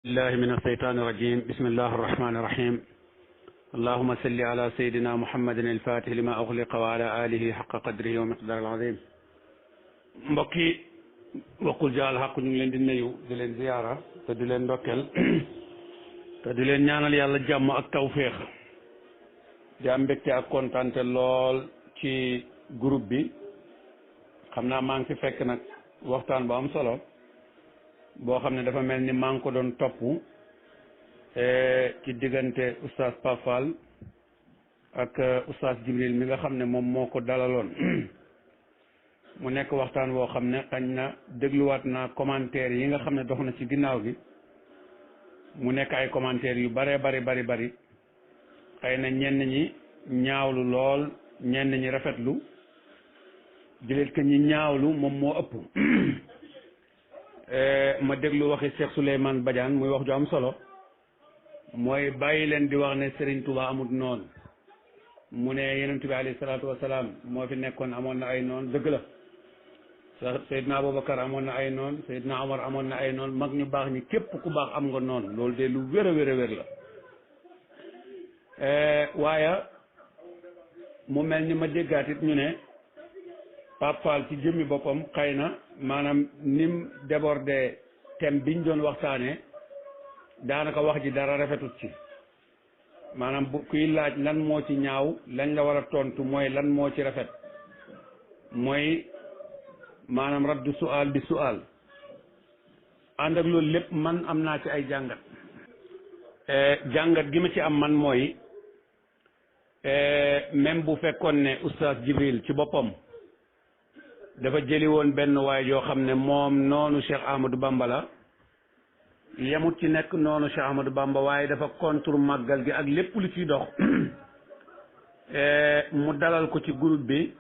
الله من الشيطان الرجيم بسم الله الرحمن الرحيم اللهم صل على سيدنا محمد الفاتح لما أغلق وعلى آله حق قدره ومقدار العظيم mbokki waqul jaal xaq ñu ngi leen di nuyu di leen ziyaara te di leen ndokkeel te di leen ñaanal yàlla jàmm ak tawféex di am mbégte ak kontaante lool ci groupe bi xam naa maa ngi fi fekk nag waxtaan bu am solo boo xam ne dafa mel ni maa ngi ko doon topp ci diggante oustaz Pape Fall ak oustaz Jibril mi nga xam ne moom moo ko dalaloon mu nekk waxtaan woo xam ne xañ na dégluwaat naa commentaire yi nga xam ne dox na ci ginnaaw gi mu nekk ay commentaires yu bare bari xëy na ñenn ñi ñaawlu lool ñenn ñi rafetlu jëleet que ñi ñaawlu moom moo ëpp ma déglu waxi Cheikh Souleymane Badiane muy wax ju am solo mooy bàyyi leen di wax ne Serigne Touba amut noonu mu ne Yonent bi alayhi salaatu wasalaam moo fi nekkoon amoon na ay noon dëgg la Seydina Aboubacar amoon na ay noon Seydina Omar amoon na ay noon mag ñu baax ñi képp ku baax am nga noonu loolu de lu wér a wér la waaye mu mel ni ma déggaat it ñu ne Pape Fall ci jëmmi boppam xëy na maanaam nim débordé thème biñ doon waxtaanee daanaka wax ji dara rafetut ci maanaam bu kuy laaj lan moo ci ñaaw lañ la war a tontu mooy lan moo ci rafet mooy maanaam raddu su'aal bi su'aal ànd ak loolu lépp man am naa ci ay jàngat jàngat gi ma ci am man mooy même bu fekkoon ne oustaz Jibril ci boppam dafa jëli woon benn waay yoo xam ne moom noonu Cheikh Ahmadou Bamba la yemut ci nekk noonu Cheikh Ahmadou Bamba waaye dafa contre màggal gi ak lépp lu ciy dox mu dalal ko ci groupe bi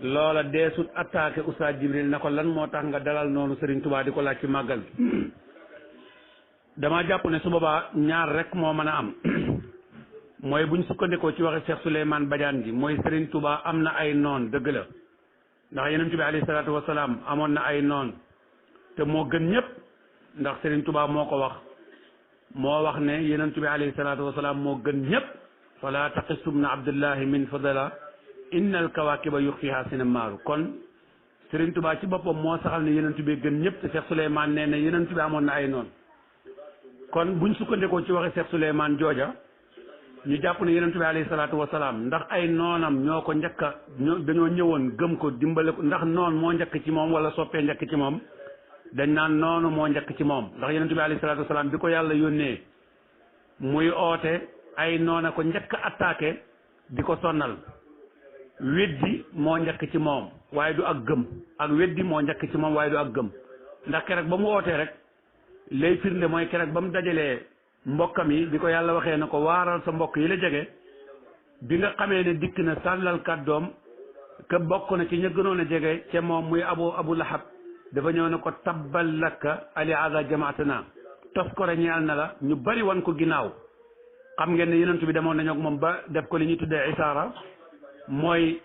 loola deesut attaqué oustaz Jibril na ko lan moo tax nga dalal noonu Serigne Touba di ko laaj ci màggal gi dama jàpp ne su boobaa ñaar rek moo mën a am mooy buñ sukkandikoo ci waxe Cheikh Souleymane Badiane ji mooy Serigne Touba am na ay noon dëgg la ndax Yonent bi alayhi salaatu wasalaam amoon na ay noon te moo gën ñëpp ndax Serigne Touba moo ko wax ne Yonent bi alayhi salaatu wasalaam moo gën ñëpp fala taqistumna abdullahi min fadala innal kawakiba yuxfiha sinamaaru kon Serigne Touba ci boppam moo saxal ne Yonent bi gën ñëpp te Cheikh Souleymane nee na Yonent bi amoon na ay noon kon buñ sukkandikoo ci waxe Cheikh Souleymane jooja ñu jàpp ne Yonent bi alayhi salaatu wasalaam ndax ay noonam ñoo ko njëkk a dañoo ñëwoon gëm ko dimbale ko ndax noon moo njëkk ci moom wala soppee njëkk ci moom dañ naan noonu moo njëkk ci moom ndax Yonent bi alayhi salaatu wasalaam bi ko yàlla yónnee muy oote ay noona ko njëkk a attaqué di ko sonnal weddi moo njëkk ci moom waaye du ak gëm ak weddi moo njëkk ci moom waaye du ak gëm ndax keroog ba mu ootee rek lay firnde mooy keroog ba mu dajalee mbokkam yi bi ko yàlla waxee na ko waaral sa mbokk yi la jege bi nga xamee ne dikk na sàllal kàddoom ke bokk na ci ña gënoon a jege ca moom muy abu lahab dafa ñëw ne ko tabbal lakka ali aza jamaatana tos ko ñeel na la ñu bari wan ko ginnaaw xam ngeen ne Yonent bi demoon nañu ak moom ba def ko li ñuy tuddee isaara mooy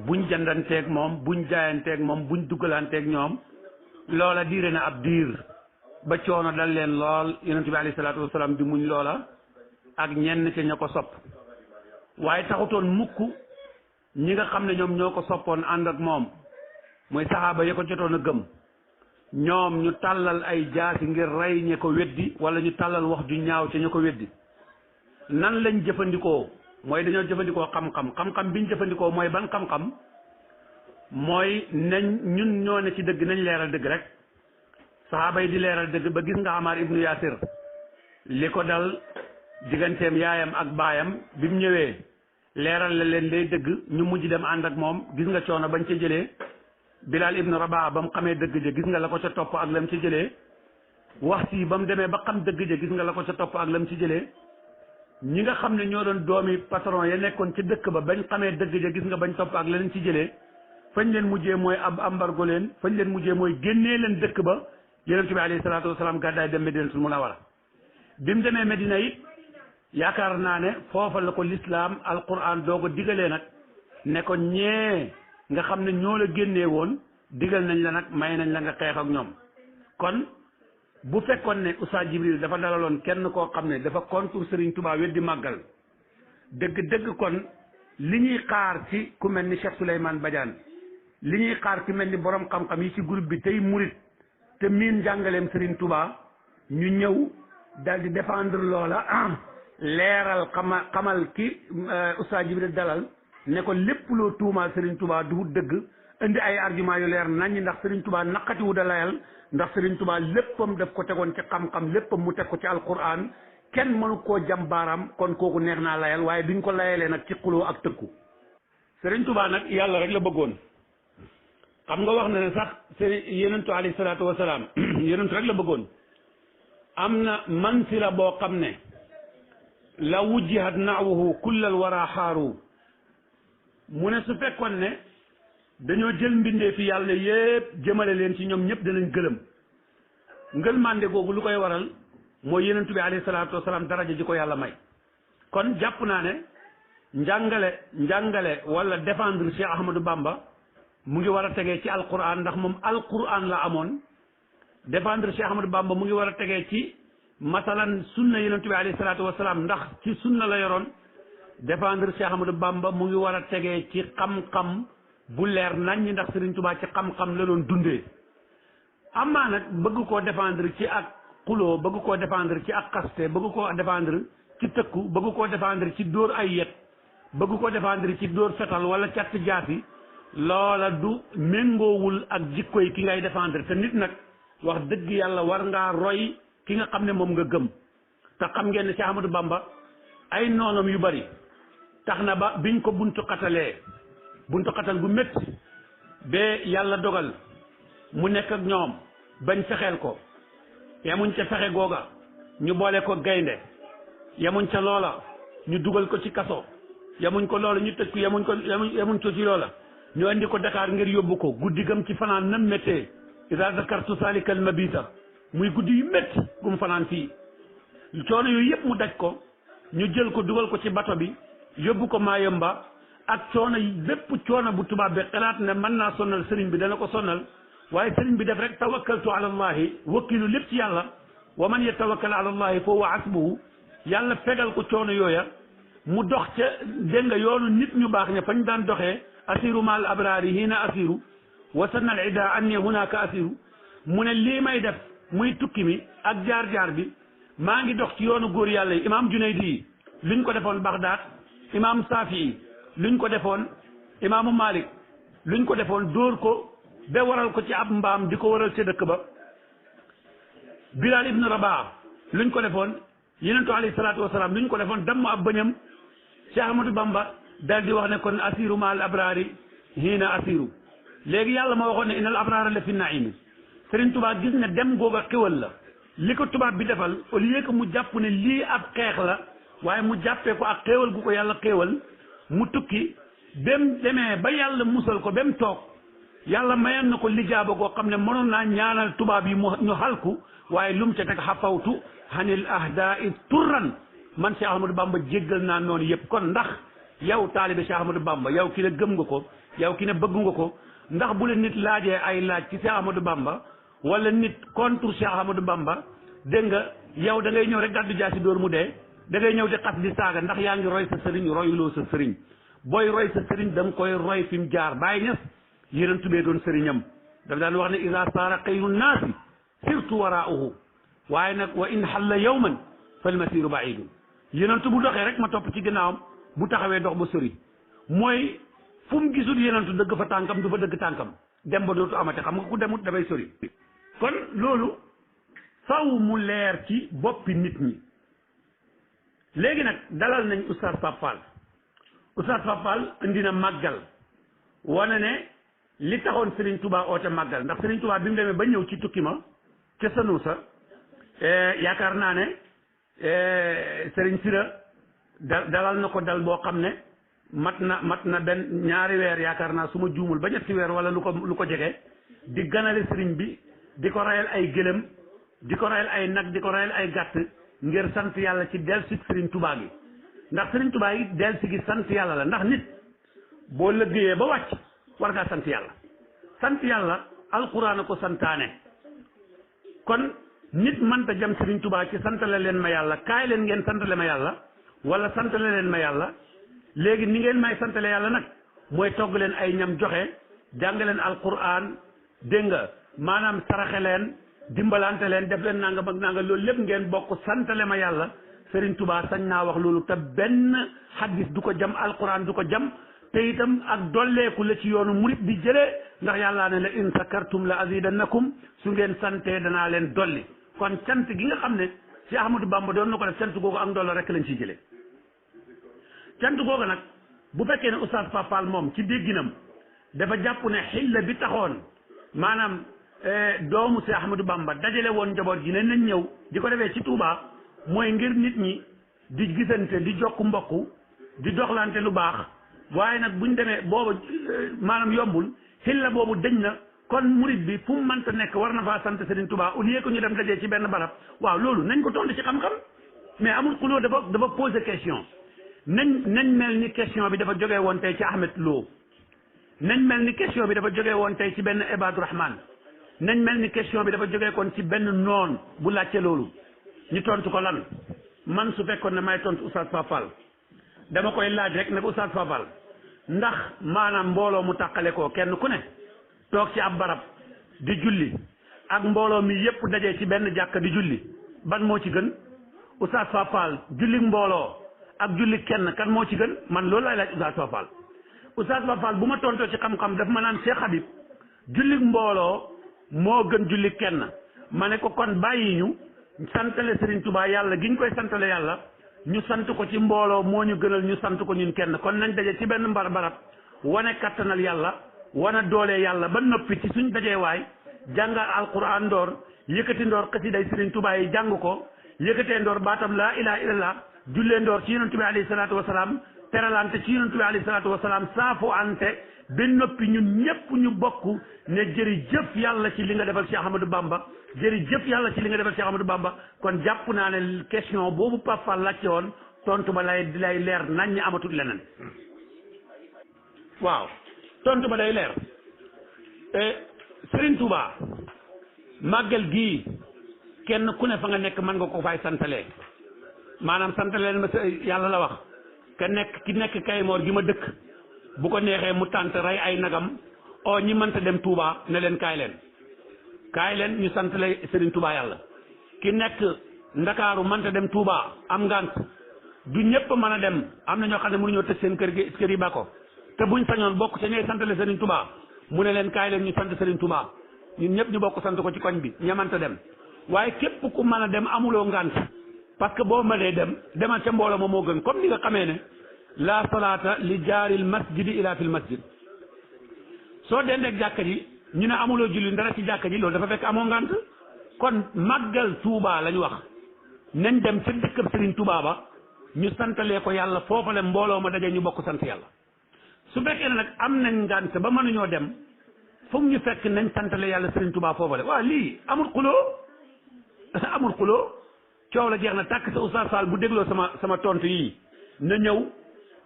buñ jandanteeg moom buñ jaayanteeg moom buñ duggalanteeg ñoom loola diire na ab diir ba coono dal leen lool Yonent bi alayhi salaatu wasalaam di muñ loola ak ñenn ca ña ko sopp waaye taxutoon mukk ñi nga xam ne ñoom ñoo ko soppoon ànd ak moom mooy saxaaba ya ko jotoon a gëm ñoom ñu tàllal ay jaasi ngir rey ña ko weddi wala ñu tàllal wax ju ñaaw ca ña ko weddi nan lañ jëfandikoo mooy dañoo jëfandikoo xam-xam biñ jëfandikoo mooy ban xam-xam mooy nañ ñun ñoo ne ci dëgg nañ leeral dëgg rek saxaaba yi di leeral dëgg ba gis nga Amar ibnu Yaasir li ko dal digganteem yaayam ak baayam bi mu ñëwee leeral la leen lay dëgg ñu mujj dem ànd ak moom gis nga coono bañ ca jëlee Bilal ibnu Rabaa ba mu xamee dëgg ja gis nga la ko ca topp ak lam ci jëlee wax si ba mu demee ba xam dëgg ja gis nga la ko ca topp ak lam ci jëlee ñi nga xam ne ñoo doon doomi patron ya nekkoon ci dëkk ba bañ xamee dëgg ja gis nga bañ topp ak leen ci jëlee fañ leen mujjee mooy ab embargo leen fañ leen mujjee mooy génnee leen dëkk ba Yonent bi alayhi salaatu wasalaam gàddaay dem Medinatul Munawwara bi mu demee Medina it yaakaar naa ne foofa la ko lislaam alquran doo ko digalee nag ne ko ñee nga xam ne ñoo la génnee woon digal nañ la nag may nañ la nga xeex ak ñoom kon bu fekkoon ne Oustaz Jibril dafa dalaloon kenn koo xam ne dafa contre Serigne Touba weddi màggal dëgg-dëgg kon li ñuy xaar ci ku mel ni Cheikh Souleymane Badiane li ñuy xaar ci mel ni borom xam-xam yi ci groupe bi tey murit te miin njàngaleem Serigne Touba ñu ñëw dal di défendre loola leeral xamal ki Oustaz Jibril dalal ne ko lépp loo tuumaal Serigne Touba du dëgg indi ay argument yu leer naññ ndax Serigne Touba naqati wu da layal ndax Serigne Touba léppam daf ko tegoon ci xam-xam léppam mu teg ko ci alquran kenn mënu koo jam baaraam kon kooku neex naa layal waaye duñ ko layalee nag ci xuloo ak tëkku. Serigne Touba nag yàlla rek la bëggoon xam nga wax na ne sax Serigne yonentu alayhi salaatu wa salaam yonentu rek la bëggoon am na mansila boo xam ne la wujjihat na'wuhu kullal wara xaaru mu ne su fekkoon ne dañoo jël mbindee fi yàlla yépp jëmale leen ci ñoom ñëpp danañ gëlëm ngëlmande googu lu koy waral mooy yenentu bi alayhi salaatu wasalaam daraja ji ko yàlla may kon jàpp naa ne njàngale wala défendre Cheikh Ahmadou Bamba mu ngi war a tegee ci alquran ndax moom alquran la amoon défendre Cheikh Ahmadou Bamba mu ngi war a tegee ci masalan sunna yenentu bi alayhi salaatu wasalaam ndax ci sunna la yoroon défendre Cheikh Ahmadou Bamba mu ngi war a tegee ci xam-xam bu leer nañ ndax Serigne Touba ci xam-xam la doon dundee amaa nag bëgg koo défendre ci ak xuloo bëgg koo défendre ci ak xaste bëgg koo défendre ci tëkku bëgg koo défendre ci dóor ay yet bëgg koo défendre ci dóor fetal wala catt jaasi loola du méngoowul ak jikkoy ki ngay défendre te nit nag wax dëgg yàlla war ngaa roy ki nga xam ne moom nga gëm te xam ngeen ne Cheikh Ahmadou Bamba ay noonam yu bari tax na ba biñ ko buntu xatal gu métti ba yàlla dogal mu nekk ak ñoom bañ fexeel ko yamuñ ca fexe googa ñu boole ko gaynde yamuñ ca loola ñu dugal ko ci kaso yamuñ ko loola ñu tëj ko yamuñ ko ci loola ñu andi ko Dakar ngir yóbbu ko guddi gam ci fanaan nam méttee ida zakartu salikal mabita muy guddi yu métti gum fanaan fii coono yooyu yëpp mu daj ko ñu jël ko dugal ko ci bato bi yóbbu ko Mayumba ak coono yi bépp coono bu tubaab bi xalaat ne mën naa sonnal sëriñ bi dana ko sonnal waaye sëriñ bi def rek tawakkaltu ala allahi wakkilu lépp ci yàlla wa man yatawakkal ala allahi fa huwa hasbuhu yàlla fegal ko coono yooya mu dox ca dégg nga yoonu nit ñu baax ña fañ daan doxee asiru mal abrari hiina asiru wasanna al ida anni hunaka asiru mu ne lii may def muy tukki mi ak jaar-jaar bi maa ngi dox ci yoonu góor yàlla yi imam Junaydi yi luñ ko defoon Baghdad imam Safii luñ ko defoon imaamu Malik luñ ko defoon dóor ko ba waral ko ci ab mbaam di ko waral ca dëkk ba Bilal ibn Rabah luñ ko defoon yenentu alayhi salaatu wasalaam luñ ko defoon damm ab bëñam Cheikh Ahmadou Bamba dal di wax ne kon asiru ma al abrari hiina asiru léegi yàlla ma waxoon ne inal abrara la fi naimi Serigne Touba gis ne dem googa xéwal la li ko tubaab bi defal au lieu que mu jàpp ne lii ab xeex la waaye mu jàppee ko ak xéewal gu ko yàlla xéewal mu tukki bem demee ba yàlla musal ko bem toog yàlla mayoon na ko lijaaba goo xam ne mënoon naa ñaanal tubaab yi ñu xalku waaye lu mu ca teg xafawtu hanil ahdaai turran man Cheikh Ahmadou Bamba jéggal naa noonu yëpp kon ndax yow taalibe Cheikh Ahmadou Bamba yow ki ne gëm nga ko yow ki ne bëgg nga ko ndax bu la nit laajee ay laaj ci Cheikh Ahmadou Bamba wala nit contre Cheikh Ahmadou Bamba dégg nga yow da ngay ñëw rek gàddu jaasi dóor mu dee da ngay ñëw di xas di saaga ndax yaa ngi roy sa sëriñ royuloo sa sëriñ booy roy sa sëriñ da nga koy roy fi mu jaar Baay Ñas yéen tubee doon sëriñam dafa daan wax ne ida saara xayru naasi sirtu waraauhu waaye nag wa in xalla yawman fal masiru baidun yéenantu bu doxee rek ma topp ci ginnaawam bu taxawee dox ba sori mooy fu mu gisul yéenantu dëgg fa tànkam du fa dëgg tànkam dem ba dootu amate xam nga ku demut dafay sori kon loolu faw mu leer ci boppi nit ñi léegi nag dalal nañ oustaz Pape Fall oustaz Pape Fall indi na màggal wane ne li taxoon Serigne Touba oote màggal ndax Serigne Touba bi mu demee ba ñëw ci tukki ma ca Sanuusa yaakaar naa ne Serigne Sira dalal na ko dal boo xam ne mat na benn ñaari weer yaakaar naa su ma juumul ba ñetti weer wala lu ko jege di ganale Serigne bi di ko rayal ay gëlëm di ko rayal ay nag di ko rayal ay gàtt ngir sant yàlla ci delsi Serigne Touba gi ndax Serigne Touba yi delsi gi sant yàlla la ndax nit boo liggéeyee ba wàcc war ngaa sant yàlla alquran a ko santaane kon nit mënta jëm Serigne Touba ci santale leen ma yàlla kaay leen ngeen santale ma yàlla wala santale leen ma yàlla léegi ni ngeen may santale yàlla nag mooy togg leen ay ñam joxe jàng leen alquran dégg nga maanaam saraxe leen dimbalante leen def leen nangam ak nangam loolu lépp ngeen bokk santale ma yàlla Serigne Touba sañ naa wax loolu te benn hadis du ko jam alquran du ko jam te itam ak dolleeku la ci yoonu murit di jëlee ndax yàllaa ne la in sakartum la azidannakum su ngeen santee danaa leen dolli kon cant gi nga xam ne ci Ahmadou Bamba doon na ko def cant googu ak ndollo rek lañ ciy jëlee cant googu nag bu fekkee ne oustaz Papal moom ci dégginam dafa jàpp ne xilla bi taxoon maanaam doomu si Ahmadou Bamba dajale woon njaboot gi ne nañ ñëw di ko defee ci Touba mooy ngir nit ñi di gisante di jokk mbokk di doxlante lu baax waaye nag buñ demee boobu maanaam yombul xilla boobu dëñ na kon murid bi fu mu mënta nekk war na faa sant Serigne Touba au lieu que ñu dem dajee ci benn barab waaw loolu nañ ko tontu ci xam-xam mais amul xuloo dafa poser question nañ mel ni question bi dafa jógee woon tey ci Ahmed Lo nañ mel ni question bi dafa jógee woon tey ci benn Ibadu Rahman nañ mel ni question bi dafa jógee kon ci benn noon bu laajte loolu ñu tontu ko lan man su fekkoon ne may tontu Oustaz Papal dama koy laaj rek ne ko Oustaz Papal ndax maanaam mbooloo mu tàqale ko kenn ku ne toog ci ab barab di julli ak mbooloo mi yépp dajee ci benn jàkka di julli ban moo ci gën Oustaz Papal julli mbooloo ak julli kenn kan moo ci gën man loolu laay laaj Oustaz Papal Oustaz Papal bu ma tontoo ci xam-xam daf ma naan Cheikh Habib julli mbooloo moo gën julli kenn ma ne ko kon bàyyi ñu santale Serigne Touba yàlla gi ñu koy santale yàlla ñu sant ko ci mbooloo moo ñu gënal ñu sant ko ñun kenn kon nañ daje ci benn barab wane kattanal yàlla wane doole yàlla ba noppi ci suñ dajee waay jàngal alquran ndoor yëkkati ndoor xasiday Serigne Touba yi jàng ko yëkkatee ndoor baatam laa ilaha illallah jullee ndoor ci yonent bi alayhi salaatu wasalaam teralante ci yonent bi alayhi salaatu wasalaam saafu ante ba noppi ñun ñëpp ñu bokk ne jërëjëf yàlla ci li nga defal Cheikh Ahmadou Bamba jërëjëf yàlla ci li nga defal Cheikh Ahmadou Bamba kon jàpp naa ne question boobu Pape Fall laajte woon tontu ba lay leer nañ ñi amatul leneen waaw tontu ba day leer Serigne Touba màggal gii kenn ku ne fa nga nekk mën nga ko fay santalee maanaam santalee ma yàlla la wax ki nekk Kaymoor gi ma dëkk bu ko neexee mu tànt rey ay nagam o ñi mënta dem Touba ne leen kaay leen ñu santale Serigne Touba yàlla ki nekk Ndakaaru mënta dem Touba am ngant du ñëpp mën a dem am na ñoo xam ne mënuñoo tëj seen kër yi ba ko te buñ sañoon bokk ca ñooy santale Serigne Touba mu ne leen kaay leen ñu sant Serigne Touba ñun ñëpp ñu bokk sant ko ci koñ bi ñamanta dem waaye képp ku mën a dem amuloo ngant parce que boo mënee dem demal ca mbooloo ma moo gën comme ni nga xamee ne la salaata li jaaril masjidi ila fil masjid soo dendeeg jàkka ji ñu ne amuloo julli dara ci jàkka ji loolu dafa fekk amoo ngant kon màggal Touba lañ wax nañ dem ca dëkkab Serigne Touba ba ñu santalee ko yàlla foofale mbooloo ma daje ñu bokk sant yàlla su fekkee ne nag am nañ ngant ba mënuñoo dem foog ñu fekk nañ santale yàlla Serigne Touba foofale waaw lii amul xuloo coow la jeex na tàkk sa Oustaz Fall bu dégloo sama tontu yii na ñëw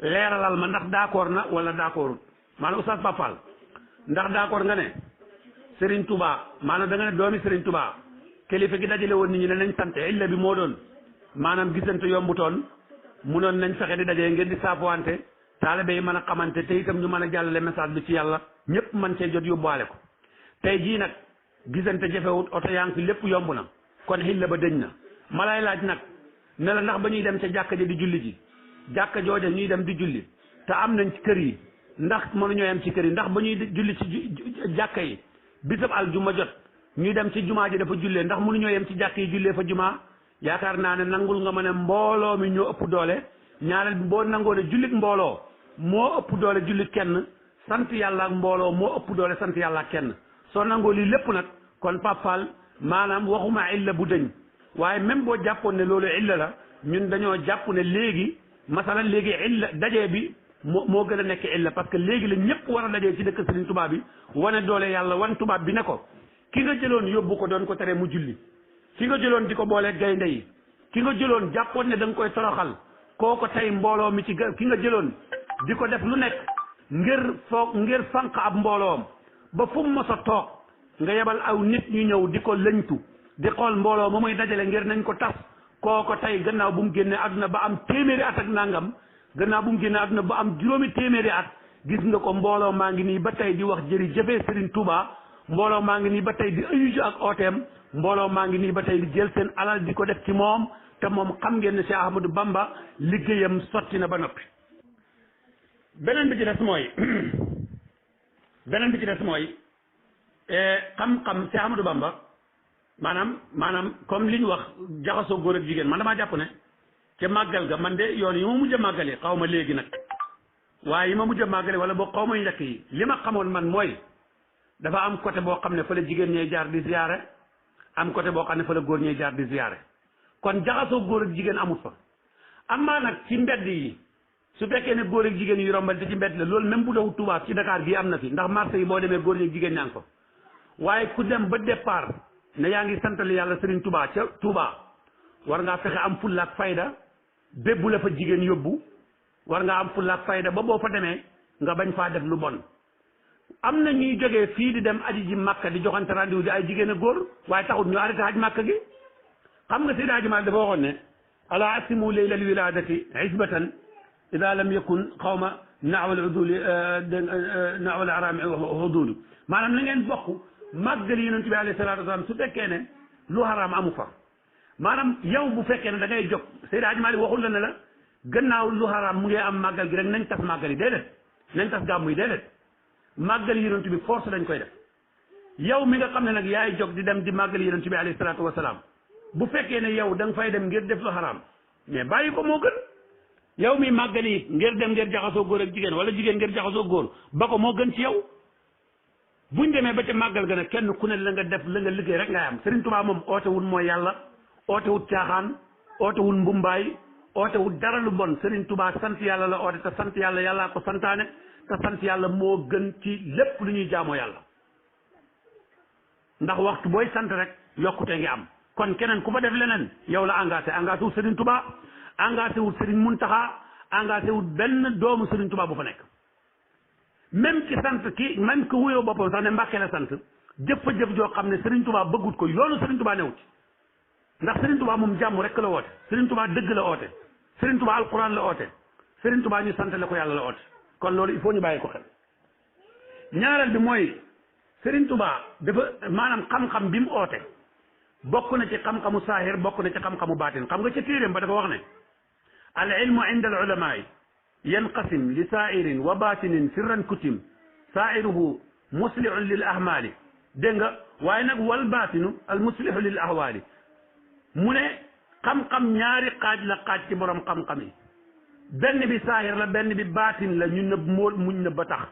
leeralal ma ndax d'accord na wala d'accordul maanaam Oustaz Papal ndax d'accord nga ne Serigne Touba maanaam da nga ne doomi Serigne Touba kilifa gi dajale woon nit ñi ne nañ sant illa bi moo doon maanaam gisante yombutoon munoon nañ fexe di dajee ngeen di saafuwante taalibe yi mën a xamante te itam ñu mën a jàllale message bi ci yàlla ñëpp mën cee jot yóbbuwaale ko tey jii nag gisante jafewut oto yaa ngi fi lépp yomb na kon xilla ba dëñ na ma lay laaj nag ne la ndax ba ñuy dem ca jàkka ji di julli ji jàkka jooja ñuy dem di julli te am nañ ci kër yi ndax mënuñoo yem ci kër yi ndax ba ñuy julli ci jàkka yi bisab aljuma jot ñuy dem ci jumaa ji dafa jullee ndax mënuñoo yem ci jàkka yi jullee fa jumaa yaakaar naa ne nangul nga ma ne mbooloo mi ñoo ëpp doole ñaareel bi boo nangoo ne jullit mbooloo moo ëpp doole jullit kenn sant yàlla ak mbooloo moo ëpp doole sant yàlla ak kenn soo nangoo lii lépp nag kon papal maanaam waxuma illa bu dëñ waaye même boo jàppoon ne loolu illa la ñun dañoo jàpp ne léegi masalan léegi illa dajee bi moo gën a nekk illa parce que léegi la ñëpp war a dajee ci dëkk Serigne Touba bi wane doole yàlla wan tubaab bi ne ko ki nga jëloon yóbbu ko doon ko tere mu julli ki nga jëloon di ko boolee gaynde yi ki nga jëloon jàppoon ne da nga koy toroxal kooko tey mbooloo mi ci ki nga jëloon di ko def lu nekk ngir fànq ab mbooloom ba fu mu mos a toog nga yebal aw nit ñu ñëw di ko lëñtu di xool mbooloo ma muy dajale ngir nañ ko tas kooko tey gannaaw bu mu génnee àdduna ba am téeméeri at ak nangam gannaaw bu mu génnee àdduna ba am juróomi téeméeri at gis nga ko mbooloo maa ngi nii ba tey di wax jërëjëf Serigne Touba mbooloo maa ngi nii ba tey di ayuju ak ooteem mbooloo maa ngi nii ba tey di jël seen alal di ko def ci moom te moom xam ngeen ne Cheikh Ahmadou Bamba liggéeyam sotti na ba noppi. beneen bi ci des mooy xam-xam Cheikh Ahmadou Bamba maanaam comme li ñu wax jaxasoo góor ak jigéen man damaa jàpp ne ca màggal ga man de yoon yi ma mujj a màggalee xaw ma léegi nag waaye yi ma mujj a màggalee wala boo xaw ma njëkk yi li ma xamoon man mooy dafa am côté boo xam ne fa la jigéen ñee jaar di ziyaare am côté boo xam ne fa la góor ñee jaar di ziyaare kon jaxasoo góor ak jigéen amut fa amaa nag ci mbedd yi su fekkee ne góor ak jigéen yu rombante ci mbedd la loolu même bu doon Touba ci Dakar bii am na fi ndax marché yi boo demee góor ñeeg jigéen ñaa ngi fa waaye ku dem ba départ ne yaa ngi santal yàlla Serigne Touba ca Touba war ngaa fexe am fulla ak fayda bébbu la fa jigéen yóbbu war ngaa am fulla ak fayda ba boo fa demee nga bañ faa def lu bon am na ñuy jógee fii di dem aji ji Makka di joxante rendez-vous di ay jigéen a góor waaye taxul ñu arrêté haj Makka gi xam nga Seydi Hadji Malick dafa waxoon ne ala asimu leylal wiladati isbatan ida lam yakun xawma naawal uduli naawal arami udulu maanaam na ngeen bokk màggal yonent bi alayhi salaatu wasalaam su fekkee ne lu xaraam amu fa maanaam yow bu fekkee ne da ngay jóg Seydi Hadji Malick waxul la ne la gannaaw lu xaraam mu ngi am màggal gi rek nañ tas màggal yi déedéet nañ tas gàmmu yi déedéet màggal yonent bi force dañ koy def yow mi nga xam ne nag yaay jóg di dem di màggal yonent bi alayhi salaatu wasalaam bu fekkee ne yow da nga fay dem ngir def lu xaraam mais bàyyi ko moo gën yow mi màggal yi ngir dem ngir jaxasoo góor ak jigéen wala jigéen ngir jaxasoo góor ba ko moo gën ci yow buñ demee ba ca màggal ga nag kenn ku ne la nga def la nga liggéey rek ngay am Serigne Touba moom ootewul mooy yàlla ootewul caaxaan ootewul mbumbaay ootewul dara lu bon Serigne Touba sant yàlla la oote te sant yàlla yàllaa ko santaane te sant yàlla moo gën ci lépp lu ñuy jaamoo yàlla ndax waxtu booy sant rek yokkute ngi am kon keneen ku fa def leneen yow la engagé wul Serigne Touba engagé wul Serigne Mountakha engagé wul benn doomu Serigne Touba bu fa nekk même ci sant ki même que wuyoo boppam sax ne Mbàkke la sant jëf fa jëf joo xam ne Serigne Touba bëggut ko yoonu Serigne Touba newut ndax Serigne Touba moom jàmm rek la oote Serigne Touba dëgg la oote Serigne Touba alquran la oote Serigne Touba ñu santale ko yàlla la oote kon loolu il faut ñu bàyyi ko xel ñaareel bi mooy Serigne Touba dafa maanaam xam-xam bi mu oote bokk na ci xam-xamu saahir bokk na ci xam-xamu baatin xam nga ca téeréem ba dafa wax ne al ilmu inda al ulamaai yanqasim li saa'irin wa baatinin sirran kutim saa'iruhu muslihun lil ahmaali dégg nga waaye nag wal baatinu al muslihu lil ahwaali mu ne xam-xam ñaari xaaj la xaaj ci borom xam-xam yi benn bi saahir la benn bi baatin la ñu nëbb muñ nëbb ba tax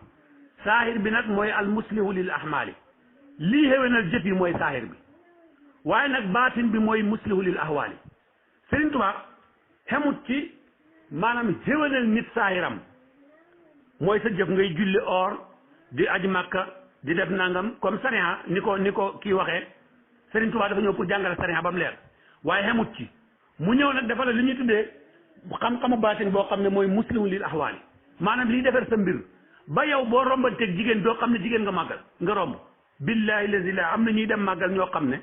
saahir bi nag mooy al muslihu lil ahmaali lii xéwénal jëf yi mooy saahir bi waaye nag baatin bi mooy muslihu lil ahwaali Serigne Touba xemut ci maanaam xéwénal nit saahiram mooy sa jëf ngay julli or di aji Makka di def nangam comme sariya ni ko kii waxee Serigne Touba dafa ñëw pour jàngale sariya ba mu leer waaye xemut ci mu ñëw nag dafa la li ñuy tuddee xam-xamu baatin boo xam ne mooy muslihu lil ahwaali maanaam liy defar sa mbir ba yow boo rombanteeg jigéen doo xam ne jigéen nga màggal nga romb billahi lazi la am na ñuy dem màggal ñoo xam ne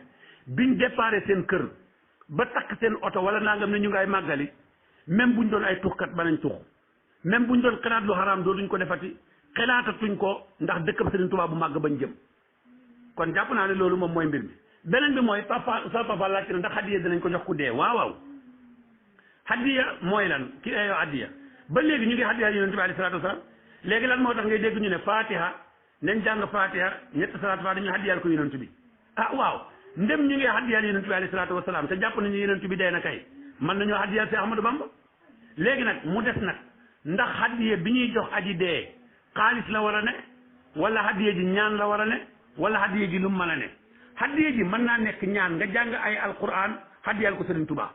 biñ déparé seen kër ba takk seen oto wala nangam ne ñu ngay màggali même buñ doon ay tuxkat ba nañ tux même buñ doon xalaat lu xaraam doo duñ ko defati xalaatatuñ ko ndax dëkkab Serigne Touba bu màgg bañ jëm kon jàpp naa ne loolu moom mooy mbir mi beneen bi mooy sa papa laajte na ndax hadiya dinañ ko jox ku dee waaw hadiya mooy lan ki ayoo hadiya ba léegi ñu ngi hadiya yonent bi alayhi salaatu wasalaam léegi lan moo tax ngay dégg ñu ne fatiha nañ jàng fatiha ñetti salaatu fatiha ñu hadiyal ko yonent bi ah waaw ndem ñu ngi hadiyal yonent bi alayhi salaatu wasalaam te jàpp nañu yonent bi dee na kay mën nañoo hadiyal si Ahmadou Bamba léegi nag mu des nag ndax hadiya bi ñuy jox aji dee xaalis la war a ne wala hadiya ji ñaan la war a ne wala hadiya ji lu mu mën a ne hadiya ji mën naa nekk ñaan nga jàng ay alquran hadiyal ko Serigne Touba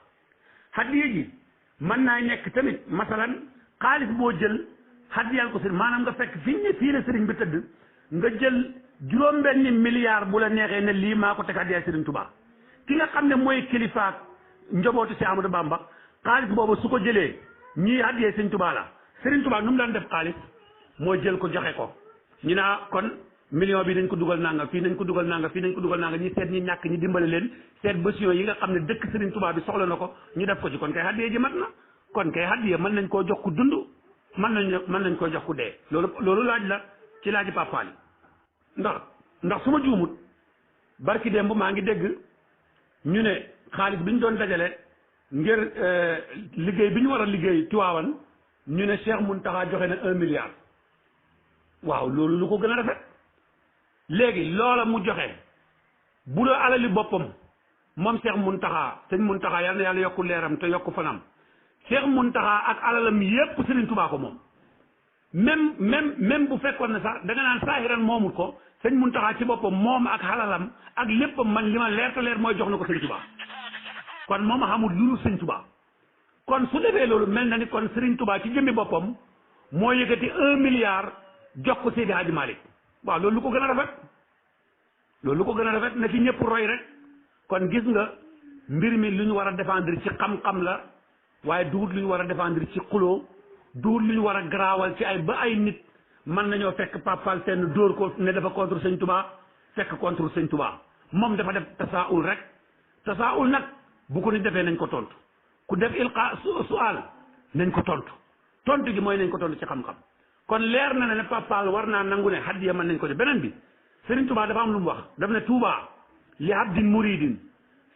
hadiya ji mën naa nekk tamit masalan xaalis boo jël hadiyal ko Serigne maanaam nga fekk fii la Serigne bi tëdd nga jël juróom-benni milliard bu la neexee ne lii maa ko teg hadiyal Serigne Touba ki nga xam ne mooy kilifaak njobootu si Amadou Bamba xaalis boobu su ko jëlee ñii hadiyal Serigne Touba la Serigne Touba nu mu daan def xaalis moo jël ko joxe ko ñu naa kon million bi nañ ko dugal nanga fii nañ ko dugal nanga fii nañ ko dugal nanga ñi seet ñi ñàkk ñi dimbale leen seet bésion yi nga xam ne dëkk Serigne Touba bi soxla na ko ñu def ko ci kon kay hadiya ji mat na kon kay hadiya mën nañ koo jox ku dund mën nañ koo jox ku dee loolu laaj la ci laaji papaali ndax su ma juumut barki démb maa ngi dégg ñu ne xaalis bi ñu doon dajale ngir liggéey bi ñu war a liggéey Tiwaawan ñu ne Cheikh Mountakha joxe na 1 milliard waaw loolu lu ko gën a rafet léegi loola mu joxe bu doo alali boppam moom Cheikh Mountakha sëñ Mountakha yal na yàlla yokku leeram te yokku fanam Cheikh Mountakha ak alalam yépp Serigne Touba ko moom même bu fekkoon ne sax da nga naan saahiran moomul ko sëñ Mountakha ci boppam moom ak alalam ak léppam man li ma leer te leer mooy jox na ko sëñ Touba kon moom xamul lu dul sëñ Touba kon su defee loolu mel na ni kon Serigne Touba ci jëmmi boppam moo yëkkati 1 milliard jox ko Seydi Hadji Malick waaw loolu lu ko gën a rafet na ci ñëpp roy rek kon gis nga mbir mi lu ñu war a défendre ci xam-xam la waaye duut lu ñu war a défendre ci xuloo duut lu ñu war a garaawal ci ba ay nit mën nañoo fekk papal seen dóor ko ne dafa contre sëñ Touba fekk contre sëñ Touba moom dafa def tasaawul rek tasaawul nag bu ko ni defee nañ ko tontu ku def ilqa sual nañ ko tontu gi mooy nañ ko tontu ci xam-xam kon leer na ne papal war naa nangu ne hadiya mën nañ ko def beneen bi Serigne Touba dafa am lu mu wax daf ne Touba li abdin muridin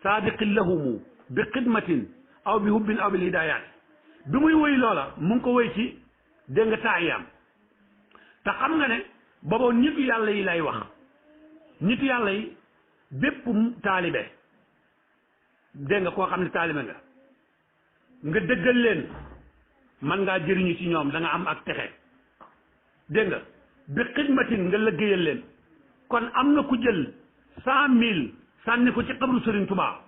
saadiqin lahumu bi xidmatin aw bi hubbin aw bil hidayat bi muy woy loola mu ngi ko woy ci dégg nga taayam te xam nga ne booba nitu yàlla yi lay wax nitu yàlla yi bépp taalibe dégg nga koo xam ne taalibe nga dëggal leen man ngaa jëriñu ci ñoom da nga am ak texe dégg nga bi xidmatin nga lëggéeyal leen kon am na ku jël 100 000 sànni ko ci xabru Serigne Touba